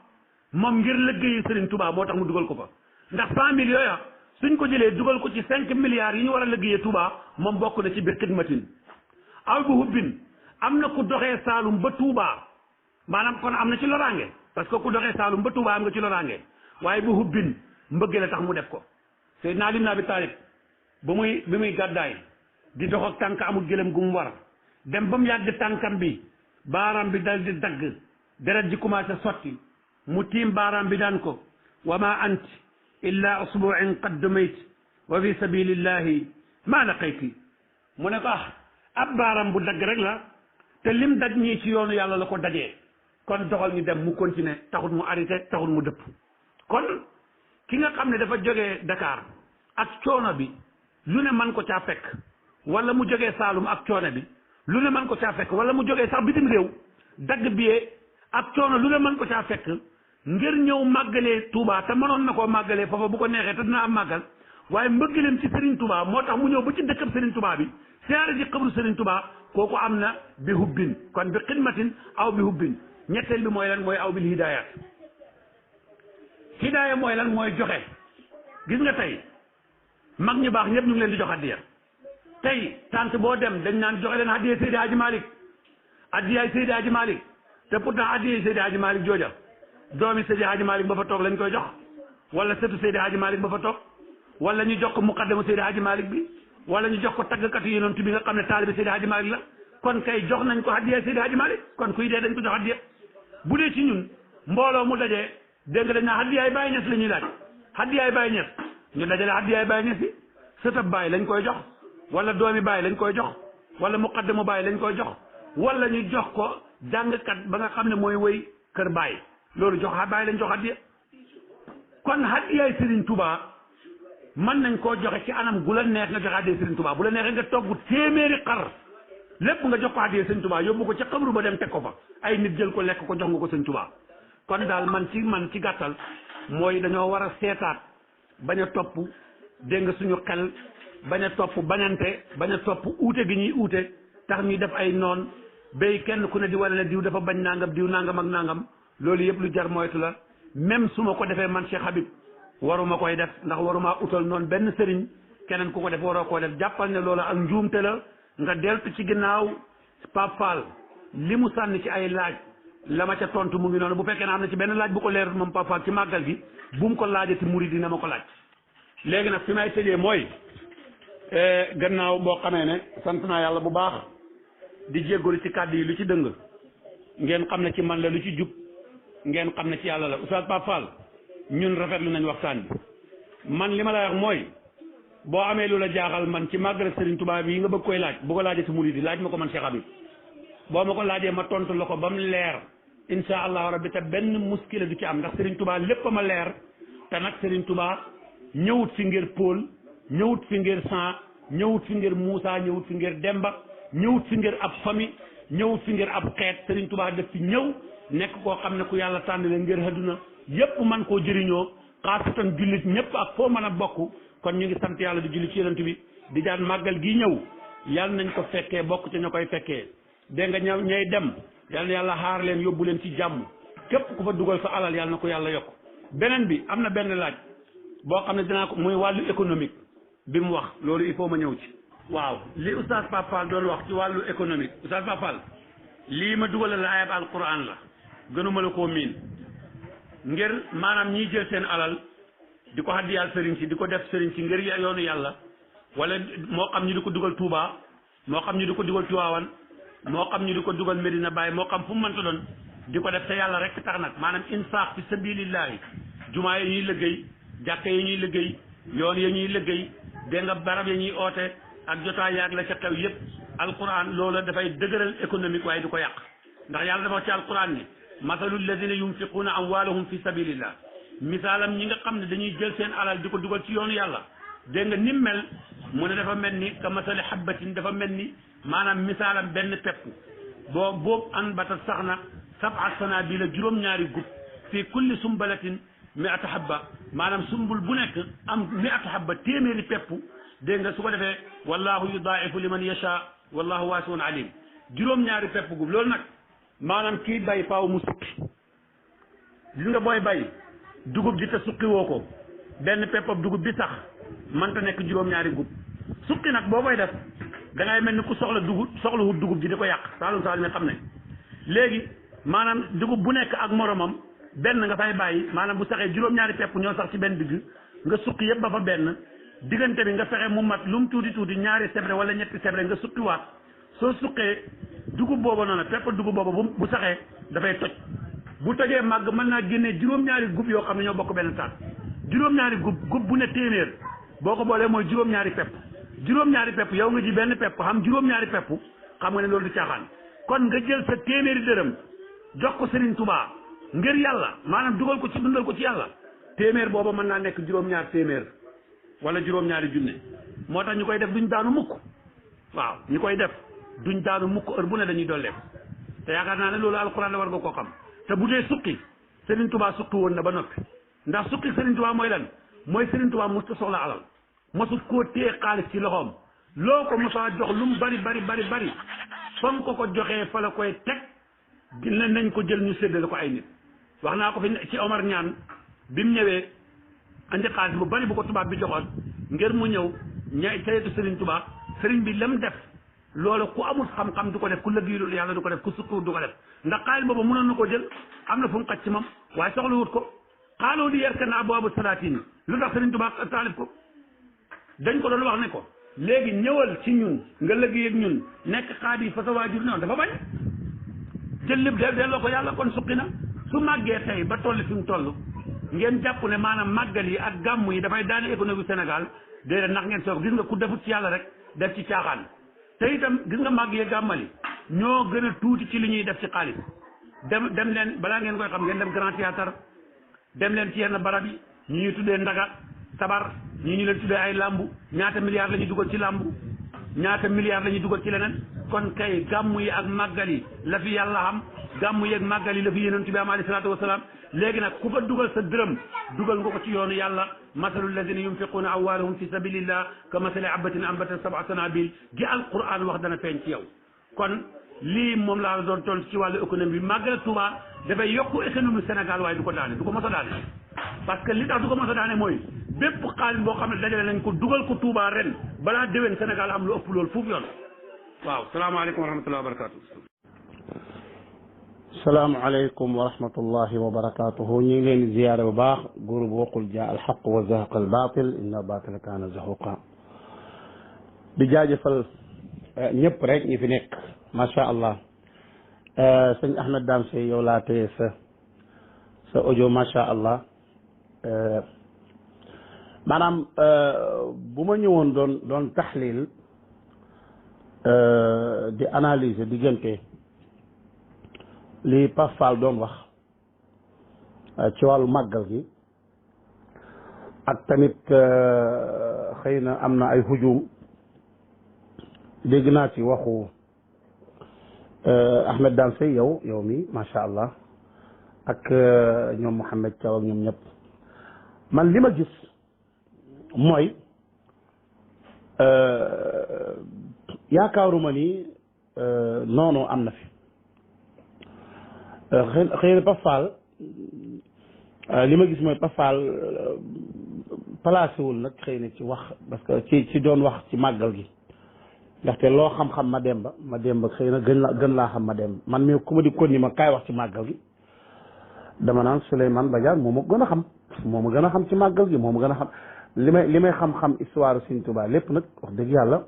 moom ngir lëggéeyi Serigne Touba moo tax mu dugal ko fa ndax 100 000 yooya suñ ko jëlee dugal ko ci 5 milliards yi ñu war a lëggéeyee Touba moom bokk na ci bi xidmatin aw bi hubbin am na ku doxee Saalum ba Touba maanaam kon am na ci loraange parce que ku doxee Saalum ba Touba am nga ci loraange waaye bu hubbin mbëggee la tax mu def ko Seydina Ali ibn Abi Talib bi muy gàddaay di dox ak tànk amul gëlëm gu mu war dem ba mu yàgg tànkam bi baaraam bi dal di dagg deret ji commencé sotti mu tiim baaraam bi daan ko wa ma ant illa usbu'in qad dumayt wa fi sabilillahi ma laqayti mu ne ko ab baaraam bu dagg rek la te lim daj ñii ci yoonu yàlla la ko dajee kon doxal ñu dem mu continuer taxul mu arrêté taxul mu dëpp kon ki nga xam ne dafa jógee Dakar ak coono bi lu ne man ko caa fekk wala mu jógee Saalum ak coono bi lu ne man ko caa fekk wala mu jógee sax bitim réew dagg biyee ak coono lu ne man ko caa fekk ngir ñëw màggalee Touba te mënoon na koo màggalee foofa bu ko neexee te dina am màggal waaye mbëggaleem ci Serigne Touba moo tax mu ñëw ba ci dëkkab Serigne Touba bi siyaare ji xabru Serigne Touba kooku am na bi hubbin kon bi xidmatin aw bi hubbin ñetteel bi mooy lan mooy aw bil hidayat hidaaya mooy lan mooy joxe gis nga tey mag ñu baax ñëpp ñu ngi leen di jox addiya tey tant boo dem dañ naan joxe leen addiya Seydi Hadji Malick addiyaay Seydi Hadji Malick te pourtant addiyaay Seydi Hadji Malick jooja doomi Seydi Hadji Malick ba fa toog lañ koy jox wala sëtu Seydi Hadji Malick ba fa toog wala ñu jox ko muqaddamu Seydi Hadji Malick bi wala ñu jox ko taggkatu yonent bi nga xam ne taalibi Seydi Hadji Malick la kon kay jox nañ ko addiyaay Seydi Hadji Malick kon kuy dee dañ ko jox addiya bu dee ci ñun mbooloo mu dajee dégg nga dañ naa addiyaay Baay Ñas la ñuy laaj addiyaay Baay Ñas ñu dajale addiyaay Baay Ñas yi sëtab Baay lañ koy jox wala doomi Baay lañ koy jox wala muqaddamu Baay lañ koy jox wala ñu jox ko jàngkat ba nga xam ne mooy woy kër Baay loolu jox Baay lañ jox addiya kon addiyaay Serigne Touba mën nañ koo joxe ci anam gu la neex nga joxe addiya Serigne Touba bu la neexee nga togg téeméeri xar lépp nga jox ko addiya Serigne Touba yóbbu ko ca xabru ba dem teg ko fa ay nit jël ko lekk ko jox nga ko Serigne Touba kon daal man ci gàttal mooy dañoo war a seetaat bañ a topp dégg nga suñu xel bañ a topp bañante bañ a topp uute gi ñuy uute tax ñuy def ay noon bay kenn ku ne di wane ne diw dafa bañ nangam diw nangam ak nangam loolu yëpp lu jar moytu la même su ma ko defee man Cheikh Habib waruma koy def ndax waruma utal noonu benn sëriñ keneen ku ko def waroo koo def jàppal ne loolu ak njuumte la nga deltu ci ginnaaw Pape Fall li mu sànni ci ay laaj la ma ca tontu mu ngi noonu bu fekkee ne am na ci benn laaj bu ko leerul moom Pape Fall ci màggal gi bu mu ko laajati murid dina ma ko laaj léegi nag fi may tëjee mooy gannaaw boo xamee ne sant naa yàlla bu baax di jéggalu ci kàddu yi lu ci dëng ngeen xam ne ci man la, lu ci jub ngeen xam ne ci yàlla la. Oustaz Pape Fall ñun rafetlu nañ waxtaan bi. man li ma lay wax mooy boo amee lu la jaaxal man ci màggal Serigne Touba bi yi nga bëgg koy laaj bu ko laajee si murid yi laaj ma ko man Cheikh Habib boo ma ko laajee ma tontu la ko ba mu leer insha allahu rabbi te benn muskila du ci am ndax Serigne Touba lépp ma leer te nag Serigne Touba ñëwut fi ngir Paul ñëwut fi ngir San ñëwut fi ngir Moussa ñëwut fi ngir Demba ñëwut fi ngir ab famille ñëwut fi ngir ab xeet Serigne Touba def fi ñëw nekk koo xam ne ku yàlla tànn leen ngir àdduna yépp man koo jëriñoo xaasatan jullit ñëpp ak foo mën a bokk kon ñu ngi sant yàlla di julli ci yonent bi di daan màggal gi ñëw yàlla nañ ko fekkee bokk ci ña koy fekkee dégg nga ñay dem yàlla na yàlla xaar leen yóbbu leen ci jàmm képp ku fa dugal sa alal yàlla na ko yàlla yokk beneen bi am na benn laaj boo xam ne dinaa ko muy wàllu économique bi mu wax loolu il faut ma ñëw ci waaw li oustaz Pape Fall doon wax ci wàllu économique oustaz Pape Fall lii ma dugalal la ayab alquran la gënuma la koo miin ngir maanaam ñiy jël seen alal di ko xaddiyaal sëriñ si di ko def sëriñ si ngir yoonu yàlla wala moo xam ñu di ko dugal Touba moo xam ñu di ko dugal Tiwaawan moo xam ñu di ko dugal Medina Baye moo xam fu mu mënta doon di ko def te yàlla rek tax nag maanaam infaq fi sabilillahi jumaa yi ñuy liggéey jàkka yi ñuy liggéey yoon yi ñuy liggéey dégg nga barab yi ñuy oote ak jotaay yaag la ca xew yépp alquran loolu dafay dëgëral économique waaye du ko yàq ndax yàlla dafa wax ci alquran ni masalu alladina yunfiquuna amwaalahum fi sabilillah misaalam ñi nga xam ne dañuy jël seen alal di ko dugal ci yoonu yàlla dégg nga nim mel mu ne dafa mel ni ka masali habbatin dafa mel ni maanaam misaalam benn pepp boobu an bata sax na sab'a sanabila juróom-ñaari gub fii kulli sumbalatin mi'ata habba maanaam sumbul bu nekk am mi'ata habba téeméeri pepp dégg nga su ko defee wallahu yudaa'ifu liman yasha wallahu waasi'un alim juróom-ñaari pepp gub loolu nag maanaam kii bay faaw mu sukki gis nga booy bay dugub ji te suqi woo ko benn peppab dugub bi sax mënta nekk juróom-ñaari gub suqi nag boo koy def da ngay mel ni ku soxla wut dugub ji di ko yàq saalum saalum yi xam ne léegi maanaam dugub bu nekk ak moromam benn nga fay bàyyi maanaam bu saxee juróom-ñaari pepp ñoo sax ci benn digg nga suqi yëpp ba fa benn diggante bi nga fexe mu mat lu mu tuuti tuuti ñaari sebre wala ñetti sebre nga suqiwaat soo suqee dugub booba noonu pepp dugub booba bu saxee dafay toj bu tojee màgg mën naa génnee juróom-ñaari gub yoo xam ne ñoo bokk benn taat juróom-ñaari gub bu ne téeméer boo ko boolee mooy juróom-ñaari pepp yow nga ji benn pepp xam juróom-ñaari pepp xam nga ne loolu du caaxaan kon nga jël sa téeméeri dërëm jox ko Serigne Touba ngir yàlla maanaam dugal ko ci dundal ko ci yàlla téeméer booba mën naa nekk juróom-ñaar téeméer wala juróom-ñaari junne moo tax ñu koy def duñ daanu mukk waaw ñu koy def duñ daanu mukk heure bu ne dañuy dolleeku te yaakaar naa ne loolu alxuraan la war nga koo xam te bu dee suqi Serigne Touba suqi woon na ba noppi ndax suqi Serigne Touba mooy lan mooy Serigne Touba mosut soxla alal mosut koo téye xaalis ci loxoom loo ko mosaa jox lu mu bari fa nga ko joxee fa la koy teg dina nañ ko jël ñu séddale ko ay nit wax naa ko fi ci Omar ñaan bi mu ñëwee andi xaalis bu bari bu ko tubaab bi joxoon ngir mu ñëw saytu Serigne Touba Serigne bi lam def loolu ku amul xam-xam du ko def ku lëggéeyul yàlla du ko def ku sukkur du ko def ndax xaalis boobu mënoon na ko jël am na fu mu xaj ci moom waaye soxla wut ko xaaloo li yarkan abwaabu salaatin lu tax Serigne Touba taalif ko dañ ko doon wax ne ko léegi ñëwal ci ñun nga lëggéey ak ñun nekk xaadi fa sa waajur ne woon dafa bañ jël lépp delloo ko yàlla kon suqi na su màggee tey ba toll fi mu toll ngeen jàpp ne maanaam màggal yi ak gàmm yi dafay daane économie Sénégal déedéet ndax ngeen soog gis nga ku defut ci yàlla rek def ci caaxaan te itam gis nga màgg yi gàmmal yi ñoo gën a tuuti ci li ñuy def ci xaalis dem leen balaa ngeen koy xam ngeen dem Grand Théâtre dem leen ci yenn barab yi ñu ñuy tuddee ndaga sabar ñii ñu leen tuddee ay lambu ñaata milliards la ñuy dugal ci lambu ñaata milliards la ñuy dugal ci leneen kon kay gàmmu yi ak màggal yi la fi yàlla xam gàmmu yi ak màggal yi la fi yonent bi am alayhi salaatu wasalaam léegi nag ku fa dugal sa dërëm dugal nga ko ci yoonu yàlla masalu alladina yunfiquuna amwaalahum fi sabilillah ka masali abbatin ambatat sab'a sanabil gi alquran wax dana feeñ ci yow kon lii moom laa doon toll ci wàllu économie bi màggal Touba dafay yokku économie Sénégal waaye du ko daane du ko mos a daane parce que li tax du ko mos a daane mooy bépp xaalis boo xam ne dajale nañ ko dugal ko Touba ren balaa déwén Sénégal am lu ëpp loolu fuuf yoon waaw salaamaaleykum wa rahmatullahi wa barakatuh salaamaaleykum wa rahmatullahi wa barakatuhu ñu ngi leen di ziyaare bu baax groupe waqul jaa alxaq wa zahaqa albaatil inna baatila kaana zahuqa di jaajëfal ñëpp rek ñi fi nekk macha allah sëñ Ahmed Dame Seye yow laa téye sa audio macha allah maanaam bu ma ñëwoon doon taxlil di analyser diggante li Pape Fall doon wax ci wàllu màggal gi ak tamit xëy na am na ay hujum dégg naa ci waxu Ahmed Dame Seye yow mi macha allah ak ñoom Mouhamed Thiaw ak ñoom ñëpp man li ma gis mooy yaakaaruma ni noonu am na fi xëy na Pape Fall li ma gis mooy Pape Fall placé wul nag xëy na ci wax parce que ci doon wax ci màggal gi ndaxte loo xam-xam ma demba xëy na gën laa xam ma demba man mi ku ma di kon ni ma kaay wax ci màggal gi dama naan Souleymane Badiane moo ma gën a xam ci màggal gi moo ma gën a xam li may xam-xam histoire Sëriñ Tuubaa lépp nag wax dëgg yàlla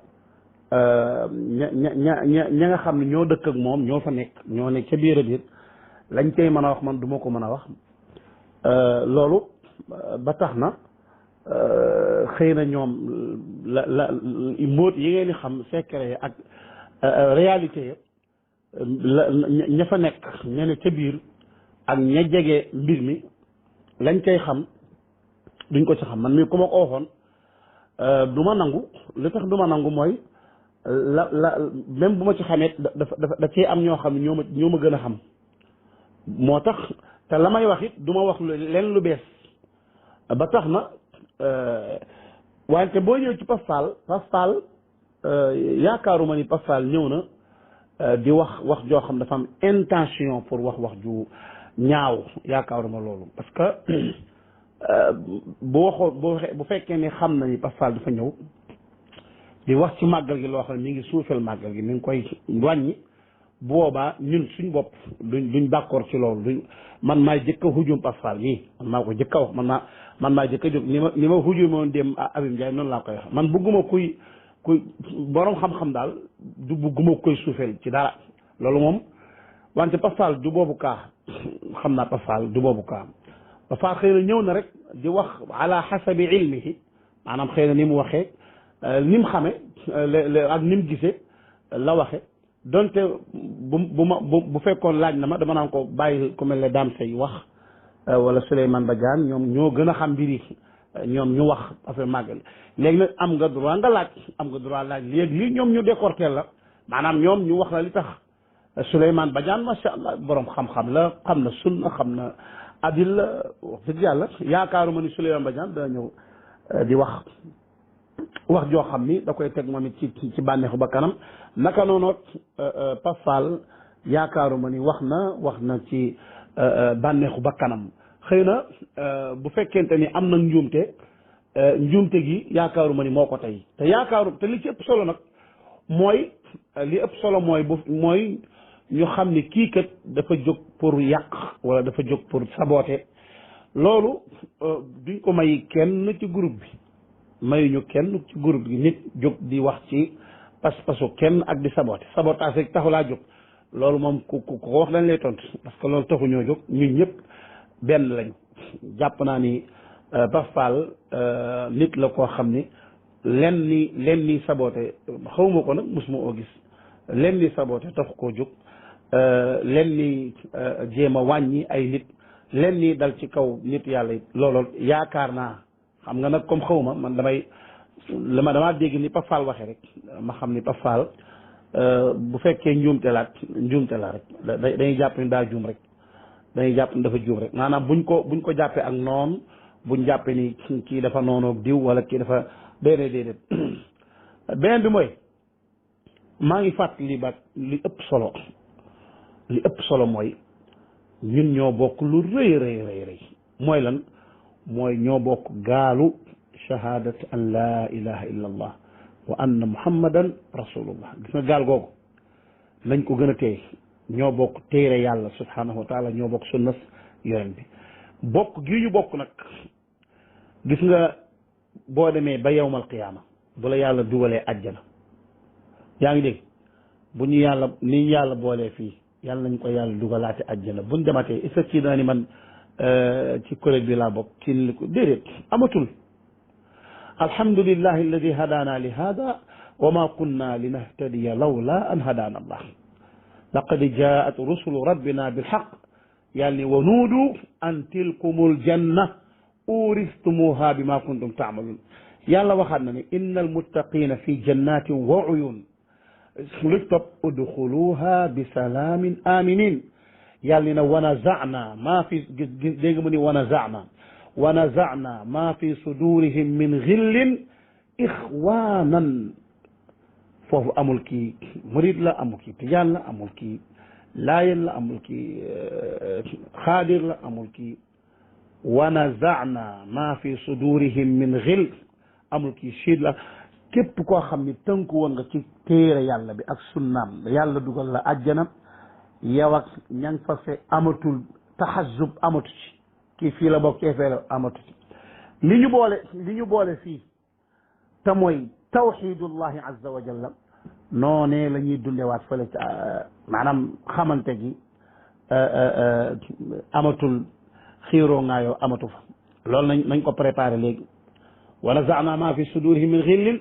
ña nga xam ne ñoo dëkk ak moom ñoo fa nekk ñoo nekk ca biir a biir lañ cay mën a wax man du ma ko mën a wax loolu ba tax na xëy na ñoom la mbóot yi ngeen di xam secret ak réalité la ña fa nekk ña ne ca biir ak ña jege mbir mi lañ cay xam duñ ko ci xam man mii ku ma ko waxoon du ma nangu li tax du ma nangu mooy la même bu ma ci xamee da cee am ñoo xam ne ñoo ma gën a xam moo tax te la may wax it du ma wax leen lu bees ba tax na wante boo ñëw ci Pape Fall yaakaaruma ni Pape Fall ñëw na di wax joo xam dafa am intention pour wax ju ñaaw yaakaaruma loolu parce que bu fekkee ne xam na ni Pape Fall dafa ñëw di wax ci màggal gi loo xam ne mi ngi suufeel màggal gi mi ngi koy wàññi boobaa ñun suñ bopp duñ d'accord ci loolu man maay jëkk a hujum Pape Fall nii man maa ko jëkk a wax man maa jëkk a jóg ni ma hujumoon dem Abim Ndiaye noonu laa koy wax man bugguma kuy borom xam-xam daal du bugguma koy suufeel ci dara loolu moom wante Pape Fall du boobu kaa xam naa Pape Fall du boobu kaa Pape Fall xëy na ñëw na rek di wax ala xasabi ilmihi maanaam xëy na ni mu waxee ni mu xamee ak ni mu gisee la waxe donte bu fekkoon laaj na ma dama naan ko bàyyi ku mel ne Dame Seye wax wala Souleymane Badiane ñoom ñoo gën a xam mbir yi ñoom ñu wax affaire màggal léegi nag am nga droit laaj léegi lii ñoom ñu décorté la maanaam ñoom ñu wax la li tax Souleymane Badiane macha allah borom xam-xam la xam na sunna xam na adil la wax dëgg yàlla yaakaaruma ni Souleymane Badiane da ñëw di wax joo xam ni da koy teg moom it ci bànneexu ba kanam naka noonu Pape Fall yaakaaruma ni wax na ci bànneexu ba kanam xëy na bu fekkente ni am na njuumte gi yaakaaruma ni moo ko tey te te li ci ëpp solo nag mooy mooy ñu xam ni kii kat dafa jóg pour yàq wala dafa jóg pour saboter loolu duñ ko may kenn ci groupe bi mayuñu kenn ci groupe gi nit jóg di wax ci pas-pasu kenn ak di sabotage rek taxulaa jóg loolu moom ku ko wax dañ lay tontu parce que loolu taxu ñoo jóg ñun ñëpp benn lañ jàpp naa ni Pape Fall nit la koo xam ni len ni saboté xawma ko nag mosuma oo gis len ni saboté taxu koo jóg len ni jéem a wàññi ay nit len ni dal ci kaw nit yàlla it loolu yaakaar naa xam nga nag comme xawma man damaa dégg ni Pape Fall waxee rek ma xam ni Pape Fall bu fekkee njuumte la rek dañuy jàpp ni daa juum rek dañuy jàpp ni dafa juum rek maanaam buñ ko jàppee ak noon buñ jàppee ni kii dafa noonoog diw wala kii dafa déedéet beneen bi mooy maa ngi fàttali ba li ëpp solo mooy ñun ñoo bokk lu rëy mooy lan mooy ñoo bokk gaalu shahadat an la ilaha illa allah wa anna muhammadan rasulullah gis nga gaal googu lañ ko gën a téye ñoo bokk téere yàlla subhanahu wa taala ñoo bokk sunnas yonent bi bokk gi ñu bokk nag gis nga boo demee ba yawmal qiyaama bu la yàlla dugalee àjjana yaa ngi dégg bu ñu yàlla ni yàlla boolee fii yàlla nañ ko yàlla dugalaate àjjana buñ dematee est-ce que kii naa ni man ci collègue bi laa bokk kii li ko déedéet amatul alhamdulillahi alladi hadana li hada wa ma kunna linahtadiya lawla an hadana allah laqad jaat rusulu rabbina bilhaq yàlla ni wa nuudu an tilkumul janna uristumuha bima kuntum taamaluun yàlla waxaat na ne inna almuttaqina fi jannatin wa uyun lu topp udxuluha bi salaamin aminin yàlla ni na wa nazana maa fi dégg nga mu ni wa nazana maa fi sudurihim min xillin ixwanan foofu amul kii murid la amul kii tijaan la amul kii laayen la amul kii xaadir la amul kii wa nazana maa fi sudurihim min xill amul kii chiit la képp koo xam ni tënku woon nga ci téere yàlla bi ak sunnaam yàlla dugal la àjjana yow ak ña nga fa fe amatul taxazub amatu ci kii fii la bokk kee fee la amatu ci li ñu boole fii te mooy tawxidullahi azza wa jalla noonee la ñuy dundewaat fële ci maanaam xamante gi amatul xiiroo ngaayoo amatu fa loolu nañ ko préparé léegi wa nazana ma fi sudurihim min xillin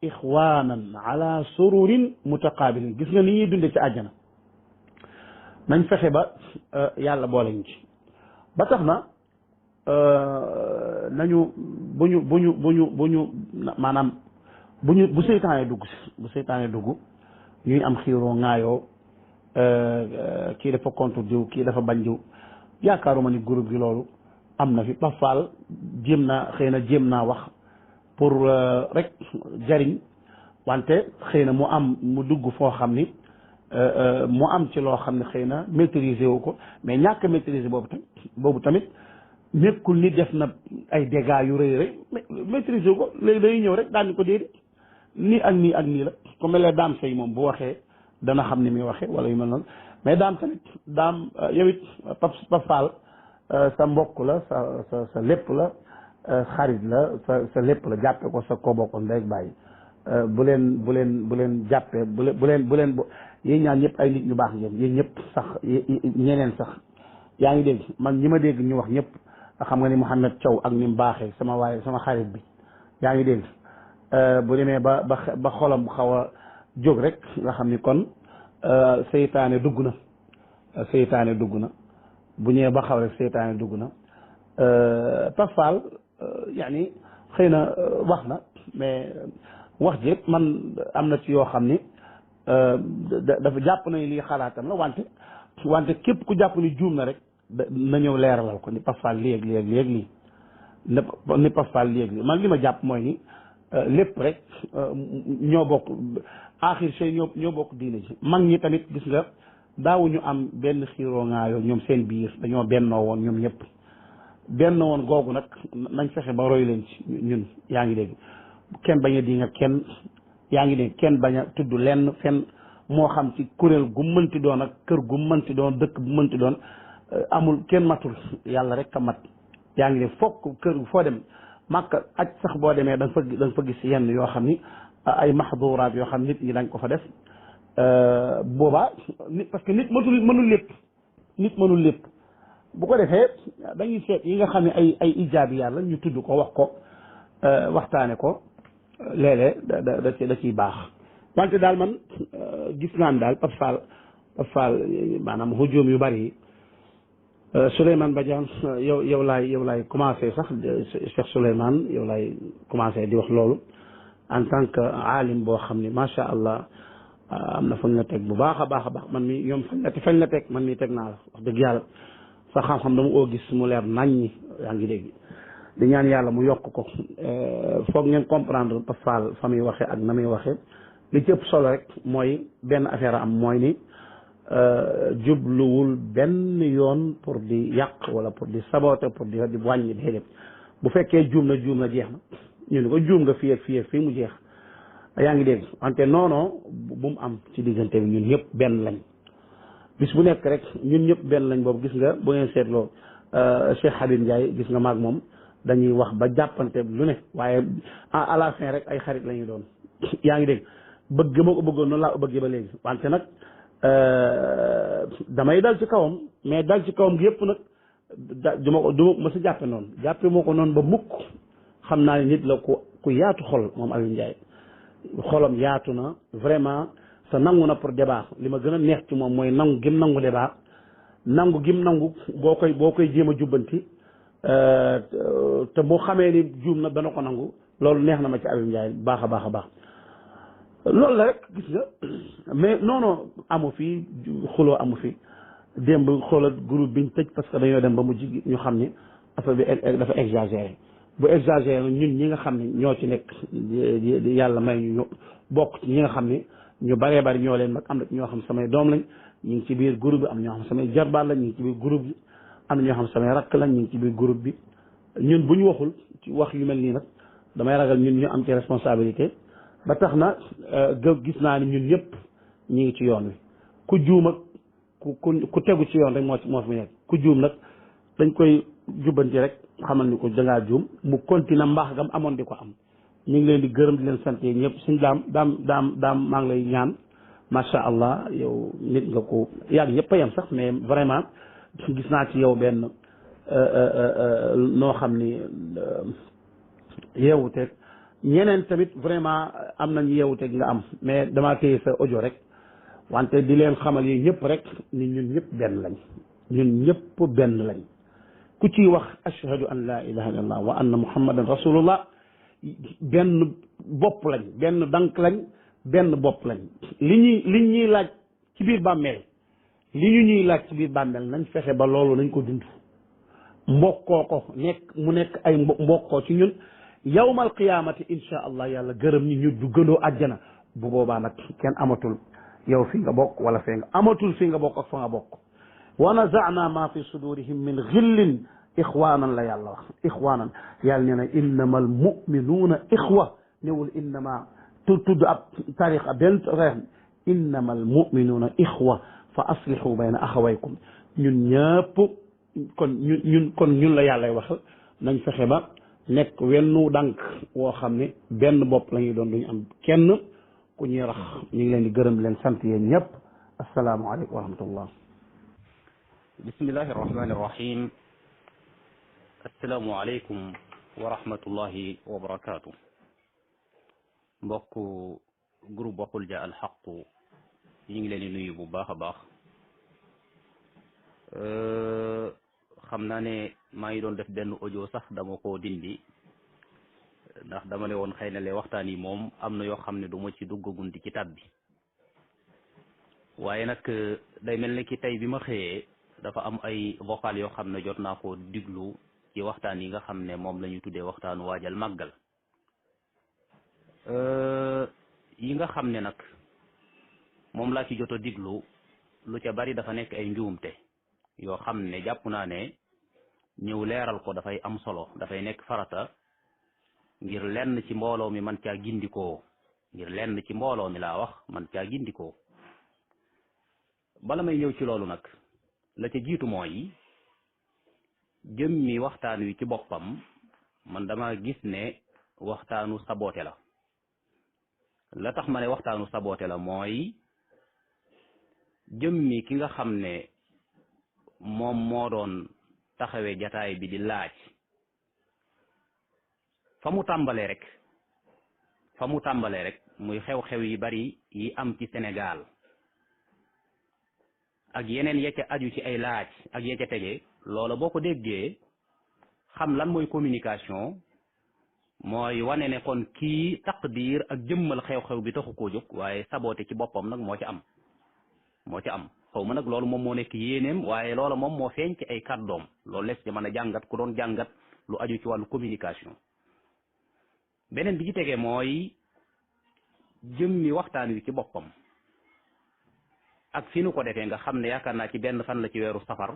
ixwanan ala sururin mutaqabilin gis nga ni ñuy dunde ci àjjana nañ fexe ba yàlla boole ñu ci ba tax na nañu maanaam bu seytaane dugg ñuy am xiiroo ŋaayoo kii dafa contre diw kii dafa bañ diw yaakaaruma ni groupe gi loolu am na fi Pafaal jéem naa wax pour rek jariñ wante xëy na mu dugg foo xam ni mu am ci loo xam ne xëy na maîtriser wu ko mais ñàkk maîtriser boobu tamit nekkul ni def na ay dégâts yu rëy rek maîtriser wu ko léegi dañuy ñëw rek daan ko déedéet nii ak nii la comme la daam say moom bu waxee dana xam ni muy waxee wala yu mel noonu mais daam tamit yow it Pafaal sa mbokk la sa lépp la xarit la sa lépp la jàppe ko sa ko bokkoon ndey ak bàyyi bu leen jàppee bu leen yéen ñaan ñëpp ay nit ñu baax ngeen yéen ñëpp sax ñeneen sax yaa ngi dégg man ñi ma dégg ñu wax ñëpp xam nga ni Mouhamed Thiaw ak ni mu baaxee sama xarit bi yaa ngi dégg bu demee ba xolam xaw a jóg rek nga xam ni kon seytaane dugg na bu ñëwee ba xaw rek seytaane dugg na Pafaal yaani xëy na wax na mais wax ji man am na ci yoo xam ni dafa jàpp nañu lii xalaatam la wante képp ku jàpp ni juum na rek na ñëw leeralal ko ni Pafaal léegi ni Pafaal léegi man li ma jàpp mooy ni lépp rek ñoo bokk aaxir sey ñoo bokk diine ji mag ñi tamit gis nga daawuñu am benn xiiroo ngaayoo ñoom seen biir dañoo bennoo woon ñoom ñëpp bennoo woon googu nag nañ fexe ba roy leen ci ñun yaa ngi dégg kenn bañ a di nga kenn yaa ngi dégg kenn bañ a tudd lenn fenn moo xam ci kuréel gu mënti doon ak kër gu mënti doon dëkk bu mënti doon amul kenn matul yàlla rek a mat yaa ngi dégg fokk kër foo dem màkk aj sax boo demee da nga fa gis yenn yoo xam ni ay maxduraat yoo xam nit ñi dañ ko fa def boobaa parce que nit mënul lépp bu ko defee dañuy seet yi nga xam ne ay ijaabi yàlla ñu tudd ko wax ko waxtaane ko léeg-léeg da ciy baax wante daal man gis naan daal Pafaal maanaam hujum yu bari yi Souleymane Badiane yow laay commencé sax Cheikh Souleymane yow laay commencé di wax loolu en tant que aalim boo xam ne macha allah am na fañ la teg bu baax a baax man mi ñoom fañ la teg man mi teg naa la wax dëgg yàlla sa xam-xam dama oo gis mu leer naññi yaa ngi dégg di ñaan yàlla mu yokk ko foog ngeen comprendre Pafaal fa muy waxee ak na muy waxee li ci ëpp solo rek mooy benn affaire am mooy ni jubluwul benn yoon pour di yàq wala pour di saboter pour di wàññi déedéet bu fekkee juum na jeex na ñu ne ko juum nga fii ak fii mu jeex yaa ngi dégg wante non bu mu am ci diggante bi ñun ñëpp benn lañ bis bu nekk rek ñun ñëpp benn lañ boobu gis nga bu ngeen seetloo Cheikh Habib Ndiaye gis nga maag moom dañuy wax ba jàppante lu ne waaye à la fin rek ay xarit la ñuy doon yaa ngi dégg bëgg ma ko bëggoon noonu laa ko bëggee ba léegi wante nag damay dal ci kawam mais dal ci kawam gi yëpp nag du ma ma si jàppe noonu jàppe moo ko noonu ba mukk xam naa ne nit la ku yaatu xol moom Aliou Ndiaye xolam yaatu na vraiment te nangu na pour débat li ma gën a neex ci moom mooy nangu gim nangu débat nangu gim nangu boo koy jéem a jubbanti te boo xamee ni juum na dana ko nangu loolu neex na ma ci Aliou Ndiaye baax a baax a baax loolu la rek gis nga mais non amu fi xuloo amu fi démb xoolal groupe biñ tëj parce que dañoo dem ba mujj ñu xam ni affaire bi dafa exagéré bu exagéré ñun ñi nga xam ne ñoo ci nekk yàlla may ñu bokk ci ñi nga xam ne ñu baree bari ñoo leen mag am na ñoo xam samay doom lañ ñu ngi ci biir groupe bi am ñoo xam samay jarbaat lañ ñu ngi ci biir groupe bi am na ñoo xam samay rakk lañ ñu ngi ci biir groupe bi ñun bu ñu waxul ci wax yu mel nii nag damay ragal ñun ñu am ci responsabilité ba tax na gis naa ni ñun ñëpp ñu ngi ci yoon wi ku juum ak ku tegu ci yoon rek moo fi nekk ku juum nag dañ koy jubbanti rek xamal ni ko dangaa juum mu continuer mbaax gam amoon di ko am ñu ngi leen di gërëm di leen sant yi ñëpp suñ daam maa ngi lay ñaan macha allah yow nit nga ko yàgg ñëpp a yem sax mais vraiment gis naa ci yow benn noo xam ni yeewuteeg ñeneen tamit vraiment am nañu yeewuteeg nga am mais damaa téye sa audio rek wante di leen xamal yi ñëpp rek ni ñun ñëpp benn lañ ñun ñëpp benn lañ ku ciy wax ashhadu an la ilaha illallah wa anna muhammadan rasulullah benn bopp lañ benn dank lañ benn bopp lañ li ñuy laaj ci biir bàmmeel li ñu ñuy laaj ci biir bàmmeel nañ fexe ba loolu nañ ko dund mbokkoo ko mu nekk ay mbokkoo ci ñun yawmal qiyaamati insha allah yàlla gërëm ñi ñu du gëndoo àjjana bu boobaa nag kenn amatul yow fi nga bokk wala fee nga amatul fi nga bokk ak fa nga bokk wa nazaana ma fi sudurihim min xillin ixwanan la yàlla wax ixwanan yàlla nee na innama al muminuuna ixwa newul innama tudd ab tariqa benn reex innama al muminuuna ixwa fa aslihu bayna axawaykum ñun ñëpp kon ñun la yàllay wax nañ fexe ba nekk wennu dànk woo xam ne benn bopp la ñuy doon duñu am kenn ku ñuy rax ñu ngi leen di gërëm leen sant yéen ñëpp asalaamaaleykum wa rahmatullah bismillahi irrahmani irrahim asalaamualeykum wa rahmatullahi wa barakatuh mbokk groupe Waxul Ja alxaqu ñu ngi leen di nuyu bu baax a baax xam naa ne maa ngi doon def benn audio sax dama ko dindi ndax dama ne woon xëy na le waxtaan yi moom am na yoo xam ne du ma ci duggagundi ci tab bi waaye nag day mel ne ki tey bi ma xëyee dafa am ay vocal yoo xam ne jot naa ko diglu ci waxtaan yi nga xam ne moom la ñu tuddee waxtaanu waajal màggal yi nga xam ne nag moom laa ci jot a diglu lu ca bari dafa nekk ay njuumte yoo xam ne jàpp naa ne ñëw leeral ko dafay am solo dafay nekk farata ngir lenn ci mbooloo mi man caa gindikoo ngir lenn ci mbooloo mi laa wax man caa gindikoo bala may ñëw ci loolu nag la ca jiitu mooy jëmmi waxtaan wi ci boppam man dama gis ne waxtaanu saboote la tax ma ne waxtaanu saboote la mooy jëmmi ki nga xam ne moom moo doon taxawee jataay bi di laaj fa mu tàmbalee rek muy xew-xew yi bari yi am ci Sénégal ak yeneen ya ca aju ci ay laaj ak ya ca tege loola boo ko déggee xam lan mooy communication mooy wane ne kon kii taqdir ak jëmmal xew-xew bi taxu koo jóg waaye saboote ci boppam nag moo ci am xaw ma nag loolu moom moo nekk yéeneem waaye loola moom moo feeñ ci ay kàddoom loolu les ci mën a jàngat ku doon jàngat lu aju ci wàllu communication beneen bi ci tegee mooy jëmmi waxtaan wi ci boppam ak fi nu ko defee nga xam ne yaakaar naa ci benn fan la ci weeru safar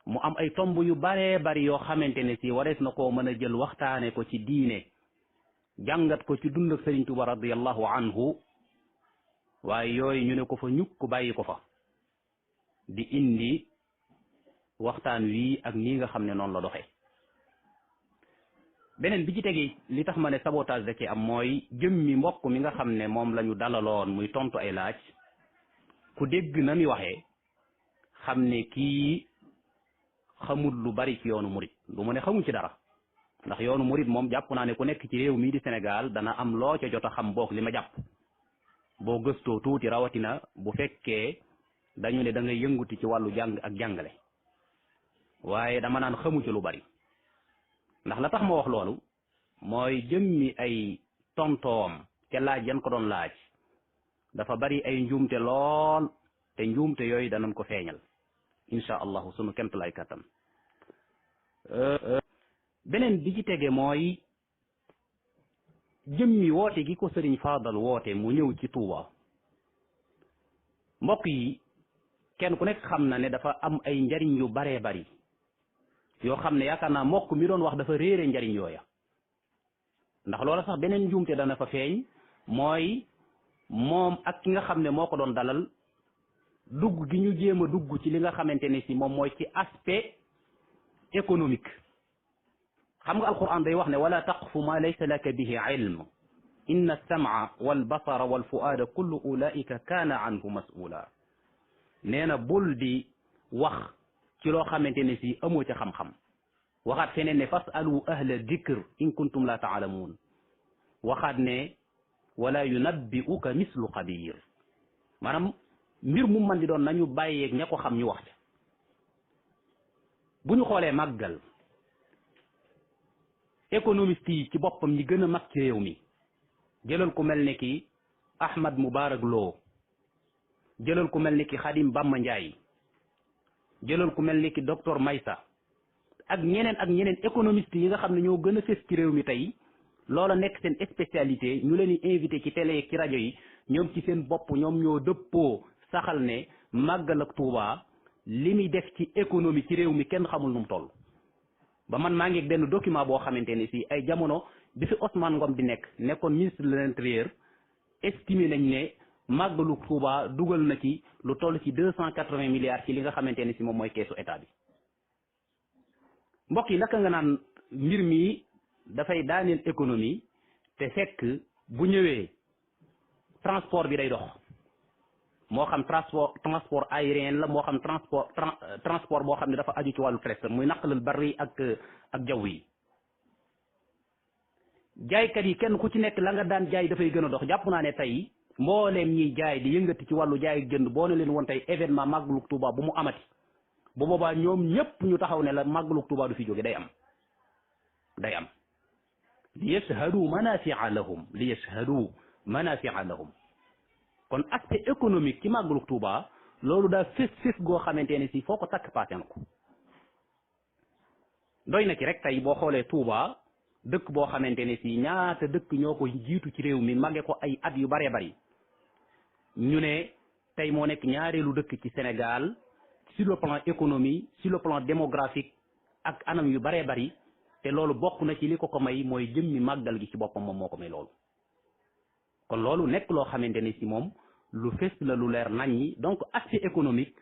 mu am ay tomb yu baree bari yoo xamante ne si warees na koo mën a jël waxtaane ko ci diine jàngat ko ci dund ak Sëriñ Tuuba radiyallahu anhu waaye yooyu ñu ne ko fa ñukk bàyyi ko fa di indi waxtaan wi ak nii nga xam ne noonu la doxee beneen bi ci tegi li tax ma ne sabotage da ci am mooy jëmmi mbokk mi nga xam ne moom la ñu dalaloon muy tontu ay laaj ku dégg na mi waxee xam ne kii xamul lu bari ci yoonu murit du mu ne xamul ci dara ndax yoonu murit moom jàpp naa ne ku nekk ci réew mii di Sénégal dana am loo ca jot a xam boog li ma jàpp boo gëstoo tuuti rawatina bu fekkee dañu ne da ngay yënguti ci wàllu jàng ak jàngale waaye dama naan xamu ci lu bari ndax la tax ma wax loolu mooy jëmmi ay tontoom ca laaj yan ko doon laaj dafa bari ay njuumte lool te njuumte yooyu danañ ko feeñal insha allahu sunu kemt lay kattan beneen bi ci tege mooy jëmmi woote gi ko sëriñ Fadal woote mu ñëw ci Touba mbokk yi kenn ku nekk xam na ne dafa am ay njariñ yu baree bari yoo xam ne yaakaar naa mbokk mi doon wax dafa réere njariñ yooya ndax loola sax beneen njuumte dana fa feeñ mooy moom ak ki nga xam ne moo ko doon dalal dugg gi ñu jéem a dugg ci li nga xamante ne si moom mooy ci aspect économique xam nga alquran day wax ne wala taqfu ma laysa laka bihi ilm inna alsam'a walbasara walfuaada kullu ulaika kaana anhu mas'ula nee na bul di wax ci loo xamante ne si amoo ca xam-xam waxaat feneen ne fasalu ahla dikr in kuntum la taalamuun waxaat ne wala yunabbi'uka mislu xabir maanaam mbir mu man di doon nañu bàyyeeg ña ko xam ñu wax bu ñu xoolee màggal économiste yi ci boppam ñi gën a mag ci réew mi jëlal ku mel ni ki Ahmad Mubarak Lo jëlal ku mel ni ki Khadim Bamba Ndiaye jëlal ku mel ni ki docteur Maysa ak ñeneen économiste yi nga xam ne ñoo gën a fës ci réew mi tey loola nekk seen spécialité ñu leen di invité ci télé ci rajo yi ñoom ci seen bopp ñoom ñoo dëppoo saxal ne màggal ak Touba li muy def ci économie ci réew mi kenn xamul nu mu toll ba man maa ngi benn document boo xamante ne si ay jamono bi fi Ousmane Ngom di nekkoon ministre de l'intérieur estimé nañ ne màggalu Touba dugal na ci lu toll ci 280 milliards ci li nga xamante ne si moom mooy keesu état bi mbokk yi naka nga naan mbir mi dafay daaneel économie te fekk bu ñëwee transport bi day dox moo xam transport aérien la moo xam transport boo xam ne dafa aju ci wàllu terrestre muy naqalal bari ak jaww yi jaaykat yi kenn ku ci nekk la nga daan jaay dafay gën a dox jàpp naa ne tey mbooleem ñiy jaay di yëngati ci wàllu jaay ak jënd boo ne leen woon tey événement màggalu Touba bu mu amati bu boobaa ñoom ñëpp ñu taxaw ne la màggalu Touba du fi jóge day am li yashhadu manafi'a lahum kon aspect économique ci màggalu Touba loolu daa fés goo xamante ne si foo ko takk paase na ko doy na ci rek tey boo xoolee Touba dëkk boo xamante ne si ñaata dëkk ñoo ko jiitu ci réew mi màgge ko ay at yu bëree bëri ñu ne tey moo nekk ñaareelu dëkk ci Sénégal sur le plan économie sur le plan démographique ak anam yu bëree bëri te loolu bokk na ci li ko may mooy jëmmi màggal gi ci boppam moom moo ko may loolu kon loolu nekk loo xamante ni si moom lu fës la lu leer naññi donc aspect économique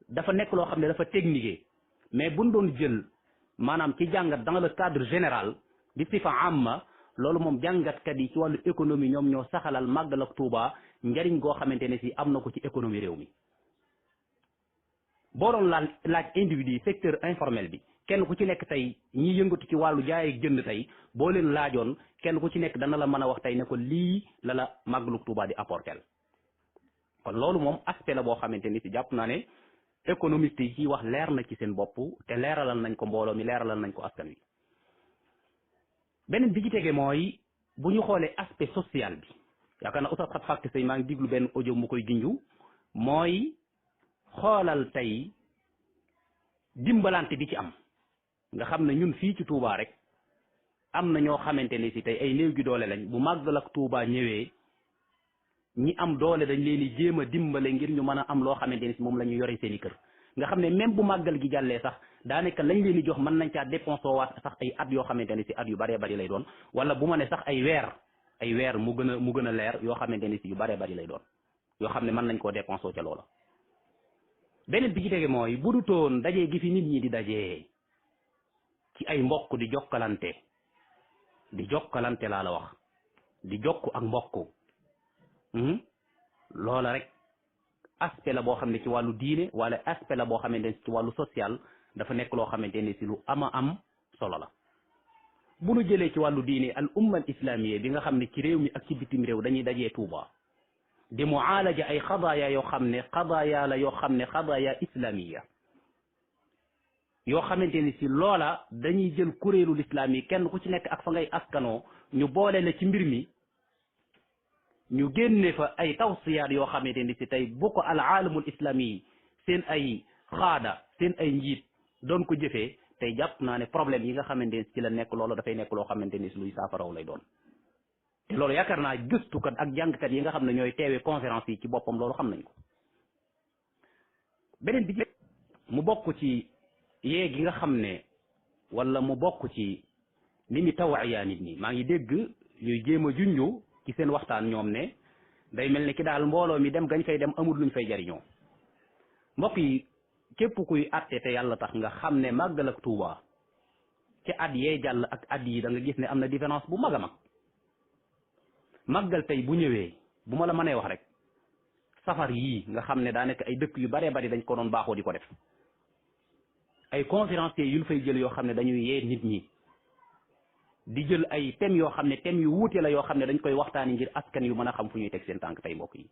dafa nekk loo xam ne dafa technique mais buñ doon jël maanaam ci jàngat dans le cadre général di sifa amma loolu moom jàngatkat yi ci wàllu économie ñoom ñoo saxalal màggal ak Touba njariñ goo xamante ne si am na ko ci économie réew mi boo doon laaj individu yi secteur informel bi kenn ku ci nekk tey ñi yëngatu ci wàllu jaay ak jënd tey boo leen laajoon kenn ku ci nekk dana la mën a wax tey ne ko lii la màggalu Touba di apporter kon loolu moom aspect la boo xamante ni si jàpp naa ne économiste yi ciy wax leer na ci seen bopp te leeralal nañ ko mbooloo mi leeralal nañ ko askan wi beneen bi ci tege mooy bu ñu xoolee aspect social bi yaakaar na Oustaz Xat Fakk Sey maa ngi diglu benn audio mu koy ginju mooy xoolal tey dimbalante bi ci am nga xam ne ñun fii ci Touba rek am na ñoo xamante ne si tey ay néew gi doole lañ bu màggal ak Touba ñëwee ñi am doole dañ leen di jéem a dimbale ngir ñu mën a am loo xamante ne si moom la ñu yore seen i kër nga xam ne même bu màggal gi jàllee sax daanaka lañ leen di jox mën nañ caa dépensé waat sax ay at yoo xamante ne si at yu bëree bëri lay doon wala bu ma ne sax ay weer mu gën a leer yoo xamante ne si yu bëree bëri lay doon yoo xam ne mën nañ koo dépensé ca loola. beneen bi ci tege mooy bu du toon dajee gi fi nit ñi di dajee ci ay mbokk di jokkalante di jokkalante laa la wax di jokk ak mbokk loola rek aspect la boo xam ne ci wàllu diine wala aspect la boo xamante ne ci wàllu social dafa nekk loo xamante ne si lu ama am solo la. bu nu jëlee ci wàllu diine al umma al islamiyya bi nga xam ne ci réew mi ak ci bitim réew dañuy dajee Tuuba di muaalaja ay xadaaya yoo xam ne xadaaya la yoo xam ne xadaaya islamiyya yoo xamante ni si loola dañuy jël kuréelu lislaam yi kenn ku ci nekk ak fa ngay askanoo ñu boole la ci mbir mi ñu génne fa ay tawsiyaat yoo xamante ni si tey bu ko al aalamul islami yi seen ay xaada seen ay njiit doon ko jëfee tey jàpp naa ne problème yi nga xamante ni ci la nekk loolu dafay nekk loo xamante ni si luy saafaraw lay doon te loolu yaakaar naa gëstukat ak jàngkat yi nga xam ne ñooy teewee conférence yi ci boppam loolu xam nañ ko beneen bi mu bokk ci yee gi nga xam ne wala mu bokk ci ni mi tawaaya nit ñi maa ngi dégg ñuy jéem a junju ci seen waxtaan ñoom ne day mel ni ki daal mbooloo mi dem gañ fay dem amul luñ fay jariñoo mbokk yi képp kuy atte te yàlla tax nga xam ne màggal ak Tuuba ci at yee jàll ak at yi da nga gis ne am na différence bu mag a mag màggal tey bu ñëwee bu ma la mënee wax rek safar yii nga xam ne daa nekk ay dëkk yu baree bari dañ ko doon baaxoo di ko def ay conférenciers yu ñu fay jël yoo xam ne dañuy yee nit ñi di jël ay thèmes yoo xam ne thèmes yu wuute la yoo xam ne dañ koy waxtaani ngir askan yu mën a xam fu ñuy teg seen tànk tey mbokk yi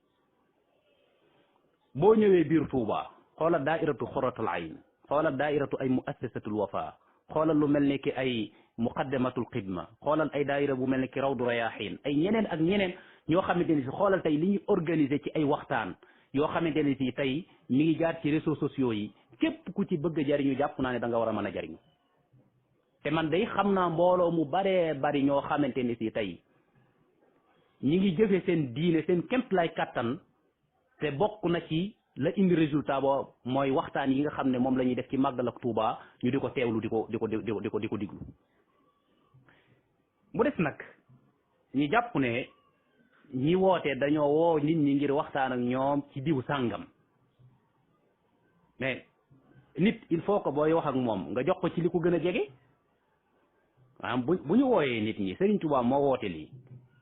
boo ñëwee biir Touba xoolal daairatu xuratul ayn xoolal daairatu ay muassasatul wafa xoolal lu mel ni ki ay muqaddamatul xidma xoolal ay daaira bu mel ni ki rawdu rayahin ay ñeneen ak ñeneen ñoo xamante ni si xoolal tey li ñuy organiser ci ay waxtaan yoo xamante ne si tey mi ngi jaar ci réseaux sociaux yi képp ku ci bëgg a jariñu jàpp naa ne da nga war a mën a jariñu te man day xam naa mbooloo mu baree bari ñoo xamante ne si tey ñi ngi jëfe seen diine seen kémt lay kàttan te bokk na ci la indi résultat ba mooy waxtaan yi nga xam ne moom la ñuy def ci màggal ak Tuuba ñu di ko teewlu di ko diglu mu des nag ñi jàpp ne ñi woote dañoo woo nit ñi ngir waxtaan ak ñoom ci diw sàngam mais nit il faut que booy wax ak moom nga jox ko ci li ko gën a jege maanaam bu ñu wooyee nit ñi Serigne Touba moo woote lii